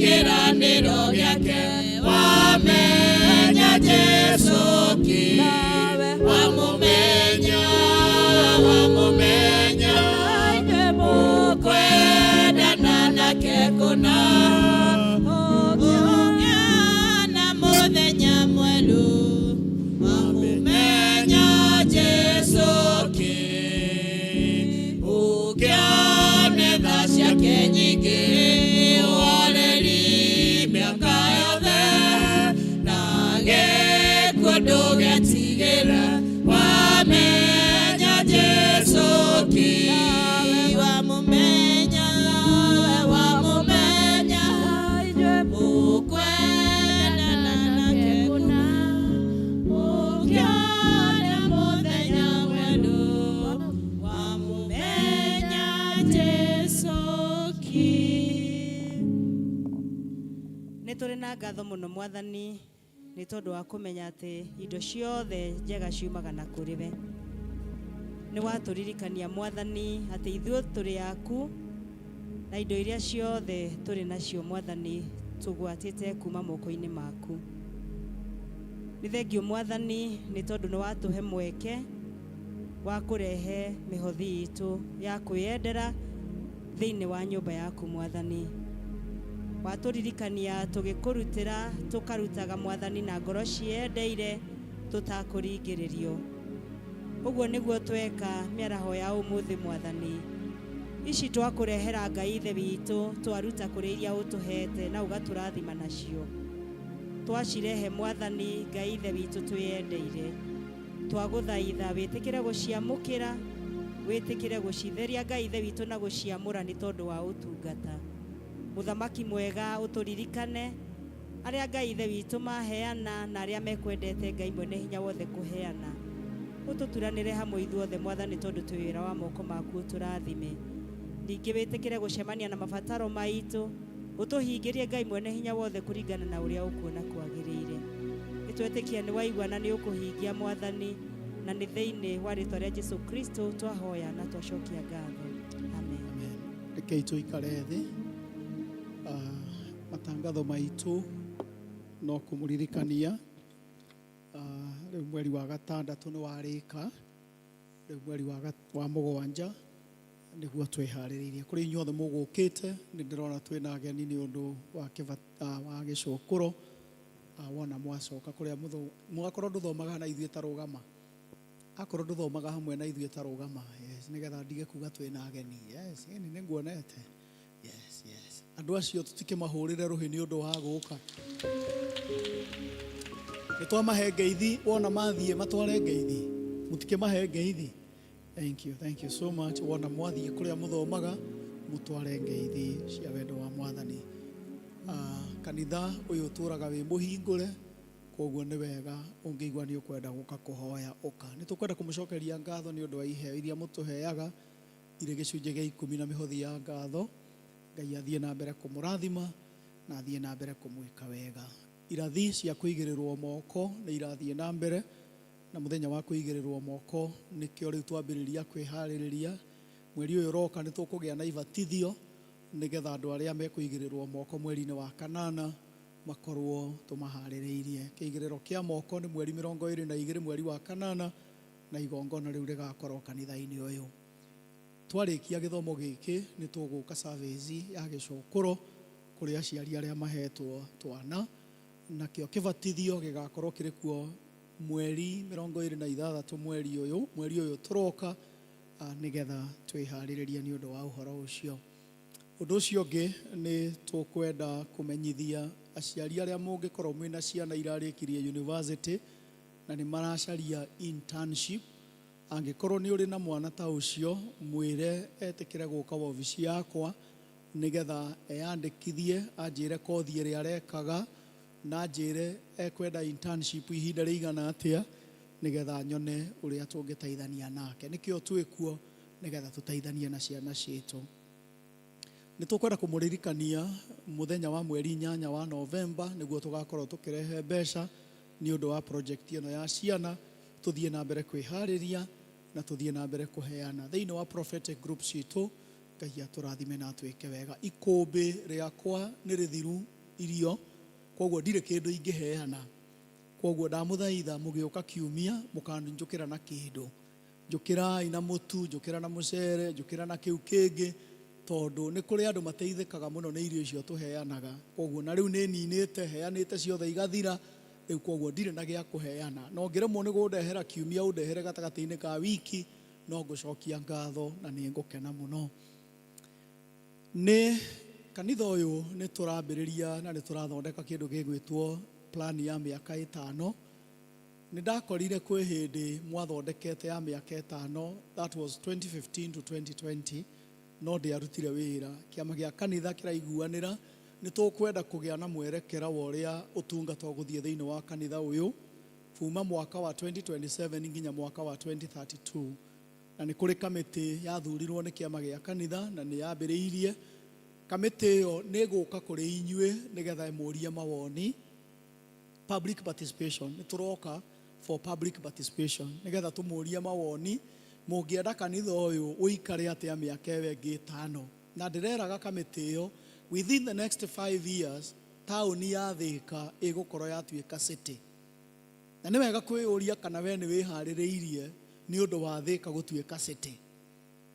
kĩranĩro gĩake. Wamenya Jesu kĩ, wamũmenya, wamũmenya, mũkwendana Nĩ tũrĩ na ngatho mũno Mwathani nĩ tondũ wa kũmenya atĩ indo ciothe njega ciumaga na kũrĩ we. Nĩ watũririkania Mwathani atĩ ithuĩ tũrĩ aku na indo iria ciothe tũrĩ nacio Mwathani tũgwatĩte kuma moko-inĩ maku. Nĩ thengiũ Mwathani nĩ tondũ nĩ watũhe mweke wa kũrehe mĩhothi itũ ya kwĩyendera thĩinĩ wa nyũmba yaku Mwathani. Watũririkania tũgĩkũrutĩra tũkarutaga Mwathani na ngoro ciendeire tũtakũringĩrĩrio. Ũguo nĩguo tweka mĩaraho ya ũmũthĩ Mwathani. Ici twakũrehera Ngai Ithe witũ twaruta kũrĩ iria ũtũhete na ũgatũrathima nacio. Twacirehe Mwathani Ngai Ithe witũ twĩyendeire. Twagũthaitha wĩtĩkĩre gũciamũkĩra, wĩtĩkĩre gũcitheria Ngai Ithe witũ na gũciamũra nĩ tondũ wa ũtungata. Mũthamaki mwega ũtũririkane arĩa Ngai Ithe witũ maheana na arĩa mekwendete Ngai mwene hinya wothe kũheana. Ũtũturanĩre hamwe ithuothe Mwathani tondũ twĩ wĩra wa moko maku ũtũrathime. Ningĩ wĩtĩkĩre gũcemania na mabataro maitũ, ũtũhingĩrie Ngai mwene hinya wothe kũringana na ũrĩa ũkuona kwagĩrĩire. Nĩtwetĩkia nĩ waigua na nĩ ũkũhingia Mwathani, na nĩ thĩinĩ wa rĩtwa rĩa Jesu Kristo twahoya na twacokia ngatho. Amen. Amen. Rekei tũikare thĩ. Matangatho maitũ no kũmũririkania rĩu mweri wa gatandatũ nĩ warĩka, rĩu mweri wa mũgwanja nĩguo twĩharĩrĩirie. Kũrĩ inyuothe mũgũkĩte nĩ ndĩrona twĩna ageni nĩ ũndũ wa gĩcũkũro. Wona mwacoka kũrĩa mwakorwo ndũthomaga na ithuĩ ta rũgama, akorwo ndũthomaga hamwe na ithuĩ ta rũgama, yes, nĩgetha ndige kuga twĩna ageni. Yes, ĩni nĩ nguonete. Yes, yes. Andũ acio tũtikĩmahũrĩre rũhĩ nĩ ũndũ wa gũka. Nĩ twamahe ngeithi, wona mathiĩ matware ngeithi. Mũtikĩmahe ngeithi. Thank you, thank you so much. Wona mwathiĩ kũrĩa mũthomaga, mũtware ngeithi cia wendo wa Mwathani. Kanitha ũyũ ũtũraga wĩ mũhingũre, koguo nĩ wega ũngĩigua nĩ ũkwenda gũka kũhoya ũka. Nĩ tũkwenda kũmũcokeria ngatho nĩ ũndũ wa iheo iria mũtũheaga irĩ gĩcunjĩ gĩa ikũmi na mĩhothi ya ngatho. Ngai athiĩ na mbere kũmũrathima na athiĩ na mbere kũmwĩka wega. Irathi cia kũigĩrĩrwo moko nĩ irathiĩ na mbere, na mũthenya wa kũigĩrĩrwo moko nĩkĩo rĩu twambĩrĩria kwĩharĩrĩria. Mweri ũyũ ũroka nĩ tũkũgĩa na ibatithio nĩgetha andũ arĩa mekũigĩrĩrwo moko mweri-inĩ wa kanana makorwo tũmaharĩrĩirie. Kĩigĩrĩro kĩa moko nĩ mweri 22 mweri wa kanana, na igongona rĩu rĩgakorwo kanitha-inĩ ũyũ. Twarĩkia gĩthomo gĩkĩ nĩ tũgũka service ya gĩcũkũro kũrĩ aciari arĩa mahetwo twana, nakĩo kĩbatithio gĩgakorwo kĩrĩ kuo mweri 26 mweri ũyũ tũroka, nĩgetha twĩharĩrĩrie nĩ ũndũ wa ũhoro ũcio. Ũndũ ũcio ũngĩ nĩ tũkwenda kũmenyithia aciari arĩa mũngĩkorwo mwĩna ciana irarĩkirie university na nĩ maracaria internship. Angĩkorwo nĩ ũrĩ na mwana ta ũcio, mwĩre etĩkĩre gũka wabici yakwa nĩgetha eyandĩkithie, anjĩre kothi ĩrĩa arekaga na anjĩre ekwenda internship ihinda rĩigana atĩa, nĩgetha nyone ũrĩa tũngĩteithania nake. Nĩkĩo twĩkuo nĩgetha tũteithanie na ciana citũ. Nĩ tũkwenda kũmũririkania mũthenya wa mweri 8 wa Novemba nĩguo tũgakorwo tũkĩrehe mbeca nĩ ũndũ wa project ĩno ya ciana, tũthiĩ na mbere kwĩharĩria na tũthiĩ na mbere kũheana thĩinĩ wa prophetic group citũ. Ngai atũrathime na atwĩke wega. Ikũmbĩ rĩakwa nĩ rĩthiru irio, koguo ndirĩ kĩndũ ingĩheana. Koguo ndamũthaitha mũgĩũka kiumia mũkanjũkĩra na kĩndũ. Njũkĩrai na mũtu, njũkĩra na mũcere, njũkĩra na kĩu kĩngĩ, tondũ nĩ kũrĩ andũ mateithĩkaga mũno nĩ irio icio tũheanaga. Koguo na rĩu nĩ ninĩte, heanĩte ciothe igathira, rĩu koguo ndirĩ na gĩa kũheana. No ngĩremwo nĩ kũndehera kiumia, ũndehere gatagatĩ-inĩ ka wiki, no ngũcokia ngatho na nĩ ngũkena mũno. Nĩ kanitha ũyũ nĩ tũrambĩrĩria na nĩ tũrathondeka kĩndũ gĩgwĩtwo plan ya mĩaka 5. Nĩ ndakorire kwĩ hĩndĩ mwathondekete ya mĩaka 5, that was 2015 to 2020, no ndĩarutire wĩra. Kĩama gĩa kanitha kĩraiguanĩra nĩ tũkwenda kũgĩa na mwerekera wa ũrĩa ũtungata ũgũthiĩ thĩinĩ wa kanitha ũyũ kuma mwaka wa 2027 nginya mwaka wa 2032. Na nĩ kũrĩ kamĩtĩ yathurirwo nĩ kĩama gĩa kanitha na nĩ yambĩrĩirie. Kamĩtĩ ĩyo nĩ ĩgũka kũrĩ inyuĩ nĩgetha ĩmũrie mawoni. Public participation, nĩ tũroka for public participation nĩgetha tũmũrie mawoni, mũngĩenda kanitha ũyũ ũikare atĩa mĩaka ĩyo ĩngĩ 5. Na ndĩreraga kamĩtĩ ĩyo, within the next 5 years taũni ya Thĩka ĩgũkorwo yatuĩka city. Na nĩ wega kwĩyũria kana we nĩ wĩharĩrĩirie nĩ ũndũ wa Thĩka gũtuĩka city,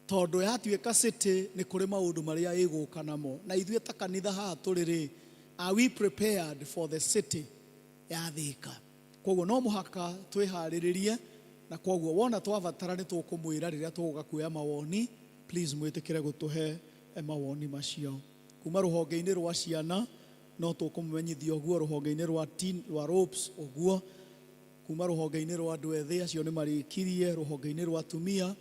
tondũ yatuĩka city nĩ kũrĩ maũndũ marĩa ĩgũka namo. Na ithuĩ ta kanitha haha tũrĩ rĩ, are we prepared for the city ya Thĩka? Koguo no mũhaka twĩharĩrĩrie, na koguo wona twabatara nĩ tũkũmwĩra rĩrĩa tũgũka kuoya mawoni. Please mwĩtĩkĩre gũtũhe mawoni macio. Kuma rũhonge-inĩ rwa ciana no tũkũmũmenyithia ũguo, rũhonge-inĩ rwa teen, rwa ropes ũguo, kuma rũhonge-inĩ rwa andũ ethĩ acio nĩ marĩkirie, rũhonge-inĩ rwa atumia,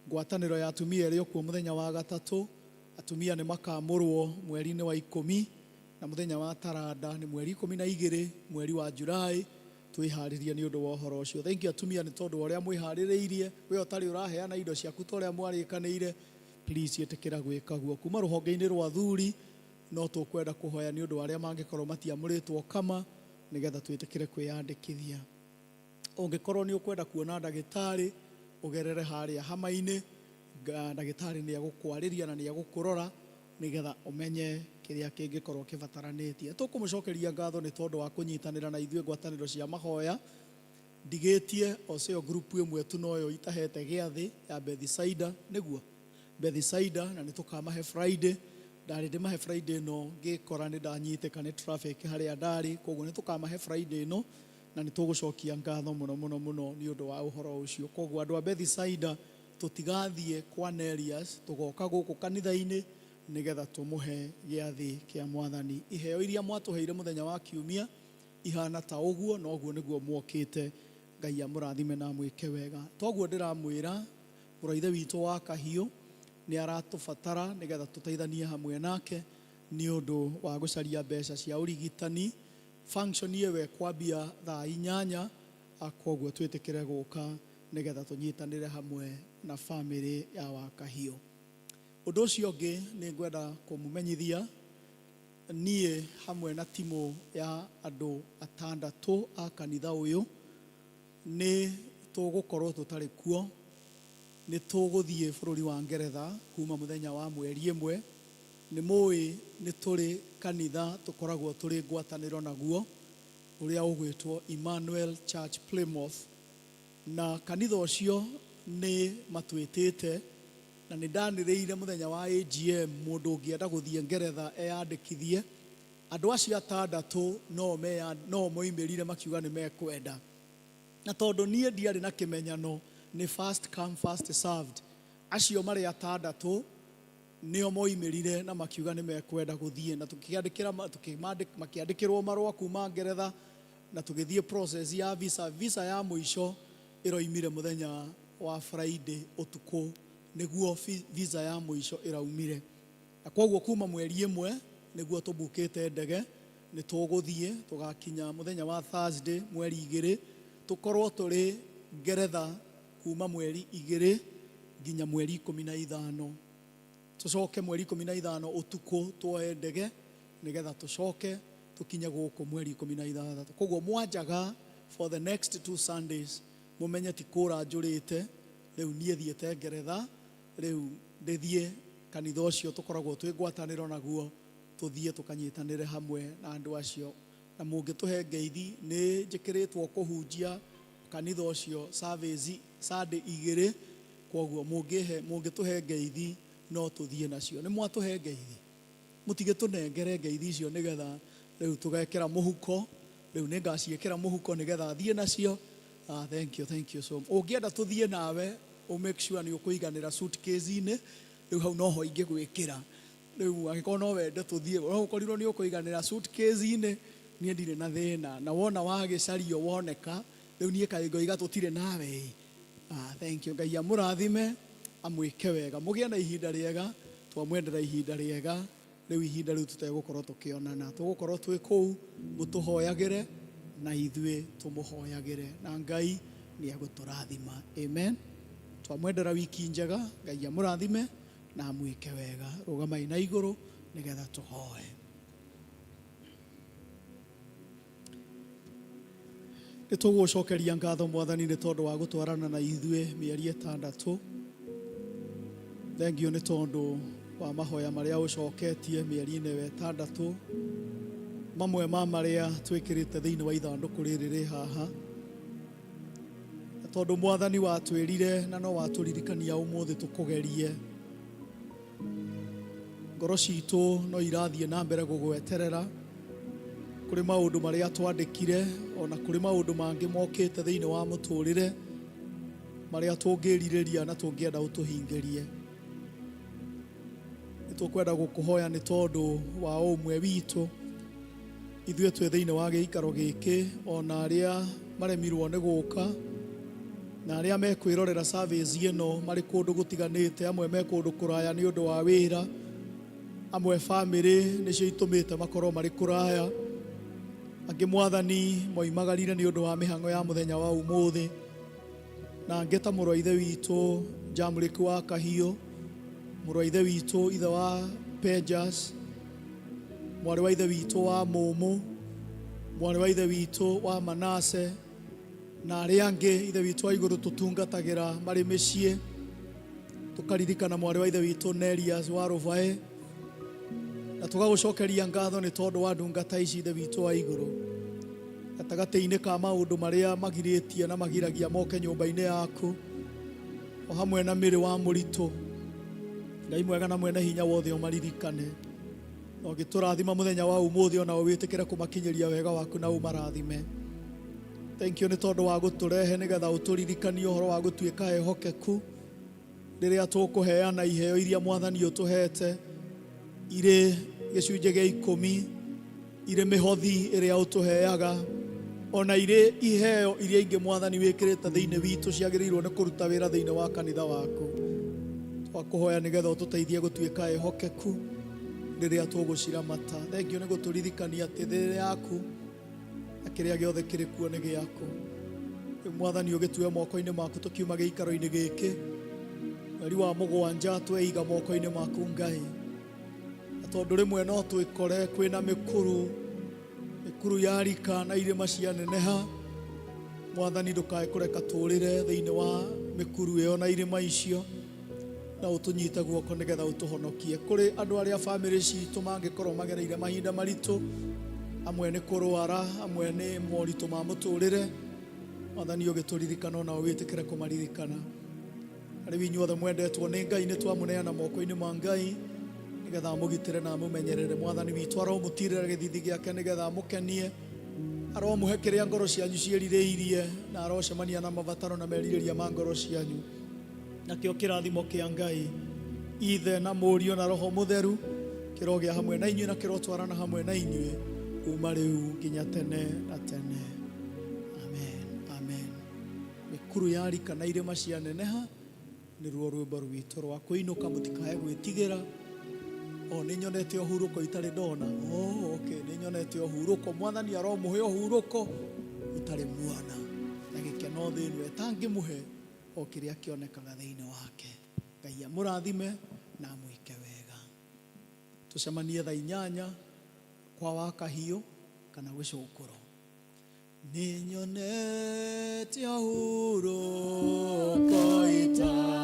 ngwatanĩro ya atumia ĩrĩ okuo mũthenya wa gatatũ, atumia nĩ makamũrwo mweri-inĩ wa 10, na mũthenya wa taranda nĩ mweri 12 mweri wa Julai. Twĩharĩrie nĩ ũndũ wa ũhoro ũcio. Thank you atumia nĩ tondũ wa ũrĩa mwĩharĩrĩirie. We ũtarĩ ũraheana indo ciaku ta ũrĩa mwarĩkanĩire, please ĩtĩkĩra gwĩka guo. Kuma rũhonge-inĩ rwa athuri no tũkwenda kũhoya nĩ ũndũ wa arĩa mangĩkorwo matiamũrĩtwo kama, nĩgetha twĩtĩkĩre kwĩyandĩkithia. Ũngĩkorwo nĩ ũkwenda kuona ndagĩtarĩ, ũgerere harĩa hama-inĩ, ndagĩtarĩ nĩ egũkwarĩria na nĩ egũkũrora nĩgetha ũmenye kĩrĩa kĩngĩkorwo kĩbataranĩtie. Tũkũmũcokeria ngatho nĩ tondũ wa kũnyitanĩra na ithuĩ ngwatanĩro cia mahoya. Ndigĩtie oceo group ĩmwe tu noyo itahete gĩathĩ ya Bethisaida, nĩguo Bethisaida, na nĩ tũkamahe Friday. Ndarĩ ndĩmahe Friday ĩno, ngĩkora nĩ ndanyitĩka nĩ traffic harĩa ndarĩ, koguo nĩ tũkamahe Friday ĩno, na nĩ tũgũcokia ngatho mũno mũno mũno nĩ ũndũ wa ũhoro ũcio. Koguo andũ a Bethisaida tũtigathiĩ kwa Nerias, tũgoka gũkũ kanitha-inĩ nĩgetha tũmũhe gĩathĩ kĩa Mwathani. Iheo iria mwatũheire mũthenya wa kiumia ihana ta ũguo, na ũguo nĩguo mwokĩte. Ngai amũrathime na amwĩke wega. Toguo ndĩramwĩra, mũraithe witũ wa Kahiũ nĩ aratũbatara nĩgetha tũteithanie hamwe nake nĩ ũndũ wa gũcaria mbeca cia ũrigitani. Function ĩyo ĩkwambia thaa 8, koguo twĩtĩkĩre gũka nĩgetha tũnyitanĩre hamwe na famĩlĩ ya Wakahiũ. Ũndũ ũcio ũngĩ nĩ ngwenda kũmũmenyithia niĩ hamwe na timu ya andũ 6 a kanitha ũyũ nĩ tũgũkorwo tũtarĩ kuo. Nĩ tũgũthiĩ bũrũri wa Ngeretha kuma mũthenya wa mweri 1. Nĩ mũĩ nĩ tũrĩ kanitha tũkoragwo tũrĩ ngwatanĩro naguo ũrĩa ũgwĩtwo Emmanuel Church Plymouth, na kanitha ũcio nĩ matwĩtĩte, na nĩ ndanĩrĩire mũthenya wa AGM mũndũ ũngĩenda gũthiĩ Ngeretha eyandĩkithie. Andũ acio 6 no moimĩrire makiuga nĩ mekwenda, na tondũ niĩ ndiarĩ na kĩmenyano nĩ first come first served, acio marĩ 6 nĩo moimĩrire na makiuga nĩ mekwenda gũthiĩ, na makĩandĩkĩrwo marũa kuma Ngeretha, na tũgĩthiĩ process ya visa. Visa ya mũico ĩroimire mũthenya wa Friday ũtukũ, nĩguo visa ya mũico ĩraumire. Na koguo kuma mweri 1 nĩguo tũbukĩte ndege, nĩ tũgũthiĩ tũgakinya mũthenya wa Thursday mweri 2, tũkorwo tũrĩ Ngeretha kuma mweri 2 nginya mweri 15. Tũcoke mweri 15 ũtukũ tuoe ndege nĩgetha tũcoke tũkinye gũkũ mweri 16. Koguo mwanjaga for the next 2 Sundays, mũmenye ti kũra njũrĩte, rĩu niĩ thiĩte Ngeretha, rĩu ndĩthiĩ kanitha ũcio tũkoragwo twĩ ngwatanĩro naguo, tũthiĩ tũkanyitanĩre hamwe na andũ acio. Na mũngĩtũhe ngeithi, nĩ njĩkĩrĩtwo kũhunjia kanitha ũcio service Sunday 2, koguo mũngĩtũhe ngeithi no tũthiĩ nacio. Nĩ mwatũhe ngeithi, mũtigĩtũnengere ngeithi icio nĩgetha rĩu tũgekĩra mũhuko, rĩu nĩ ngaciĩkĩra mũhuko nĩgetha thiĩ nacio. Thank you, thank you so much. Ũngĩenda tũthiĩ nawe, ũ make sure nĩ ũkũiganĩra suitcase-inĩ, rĩu hau noho ingĩgwĩkĩra. Rĩu angĩkorwo no wende tũthiĩ, no ũkorirwo nĩ ũkũiganĩra suitcase-inĩ, niĩ ndirĩ na thĩna. Na wona wagĩcario woneka, rĩu niĩ kaĩ ngoiga tũtirĩ nawe ĩ. Thank you. Ngai amũrathime, amwĩke wega. Mũgĩe na ihinda rĩega, twamwendera ihinda rĩega. Rĩu ihinda rĩu tũtegũkorwo tũkĩonana, tũgũkorwo twĩ kũu, mũtũhoyagĩre na ithuĩ tũmũhoyagĩre, na Ngai nĩ egũtũrathima. Amen. Twamwendera wiki njega, Ngai amũrathime na amwĩke wega. Rũgamai na igũrũ Nĩgetha tũhoe. Nĩ tũgũcokeria ngatho Mwathani nĩ tondũ wa gũtwarana na ithuĩ mĩeri 6. Thengiũ nĩ tondũ wa mahoya marĩa ũcoketie mĩeri-inĩ ĩyo 6, mamwe ma marĩa twĩkĩrĩte thĩinĩ wa ithandũkũ rĩrĩ rĩ haha. Na tondũ Mwathani watwĩrire na no watũririkania ũmũthĩ tũkũgerie, ngoro citũ no irathiĩ na mbere gũgweterera. Kũrĩ maũndũ marĩa twandĩkire ona kũrĩ maũndũ mangĩ mokĩte thĩinĩ wa mũtũrĩre marĩa tũngĩrirĩria na tũngĩenda ũtũhingĩrie. Nĩ tũkwenda gũkũhoya nĩ tondũ wa ũmwe witũ ithuĩ twĩ thĩinĩ wa gĩikaro gĩkĩ, ona arĩa maremirwo nĩ gũka na arĩa mekwĩrorera service ĩno marĩ kũndũ gũtiganĩte, amwe me kũndũ kũraya nĩ ũndũ wa wĩra, amwe famĩlĩ nĩcio itũmĩte makorwo marĩ kũraya, angĩ Mwathani moimagarire nĩ ũndũ wa mĩhang'o ya mũthenya wa ũmũthĩ, na angĩ ta mũrũ wa ithe witũ Jamrick wa Kahiũ, mũrũ wa ithe witũ ithe wa Pejas, mwarĩ wa ithe witũ wa Mũmũ, mwarĩ wa ithe witũ wa Manase, na arĩa angĩ ithe witũ wa igũrũ tũtungatagĩra marĩ mĩciĩ. Tũkaririkana mwarĩ wa ithe witũ Nerias wa Rũbae, na tũgagũcokeria ngatho nĩ tondũ wa ndungata ici ithe witũ wa igũrũ. Gatagatĩ-inĩ ka maũndũ marĩa magirĩtie na magiragia moke nyũmba-inĩ yaku, o hamwe na mĩrĩ wa mũritũ, Ngai mwega na mwene hinya wothe ũmaririkane, na ũgĩtũrathima mũthenya wa ũmũthĩ, ona ũwĩtĩkĩre kũmakinyĩria wega waku na ũmarathime. Thank you nĩ tondũ wa gũtũrehe nĩgetha ũtũririkanie ũhoro wa gũtuĩka ehokeku rĩrĩa tũkũheana iheo iria Mwathani ũtũhete, irĩ gĩcunjĩ gĩa 10, irĩ mĩhothi ĩrĩa ũtũheaga, ona irĩ iheo iria ingĩ Mwathani wĩkĩrĩte thĩinĩ witũ ciagĩrĩirwo nĩ kũruta wĩra thĩinĩ wa kanitha waku. Twakũhoya nĩgetha ũtũteithie gũtuĩka ehokeku rĩrĩa tũgũciramata. Thank you nĩ gũtũririkania atĩ thĩ yaku na kĩrĩa gĩothe kĩrĩ kuo nĩ gĩaku. Rĩu Mwathani ũgĩtue moko-inĩ maku tũkiuma gĩikaro-inĩ gĩkĩ, mweri wa 7 tweiga moko-inĩ maku Ngai, na tondũ rĩmwe no twĩkore kwĩna mĩkuru, mĩkuru ya rika na irĩma cianeneha, Mwathani ndũkae kũreka tũrĩre thĩinĩ wa mĩkuru ĩyo na irĩma icio, na ũtũnyite guoko nĩgetha ũtũhonokie. Kũrĩ andũ arĩa bamĩrĩ citũ mangĩkorwo magereire mahinda maritũ, amwe nĩ kũrwara, amwe nĩ moritũ ma mũtũrĩre, Mwathani ũgĩtũririkana ona ũwĩtĩkĩre kũmaririkana. Rĩu inyuothe mwendetwo nĩ Ngai nĩ twamũneana moko-inĩ ma Ngai nĩgetha amũgitĩre na amũmenyerere. Mwathani witũ aromũtirĩra gĩthithi gĩake nĩgetha amũkenie, aromũhe kĩrĩa ngoro cianyu ciĩrirĩirie, na arocemania na mabataro na merirĩria ma ngoro cianyu. Nakĩo kĩrathimo kĩa Ngai Ithe na Mũriũ na Roho Mũtheru kĩrogĩa hamwe na inyuĩ na kĩrotwarana hamwe na inyuĩ kuma rĩu nginya tene na tene. Amen, amen. Mĩkuru ya rika na irĩma cianeneha nĩruo rwĩmbo rwitũ rwa kũinũka. Mũtikae gwĩtigĩra. O nĩ nyonete ũhurũko itarĩ ndona. Oh, okay, nĩ nyonete ũhurũko. Mwathani aromũhe ũhurũko ũtarĩ muona na gĩkeno thĩ ĩno ĩtangĩmũhe o kĩrĩa kĩonekaga thĩinĩ wake. Ngai amũrathime na amwĩke wega. Tũcemanie thaa 8 kwa Wakahiũ kana gũcũkũrũ. Nĩ nyonete ũhurũko itarĩ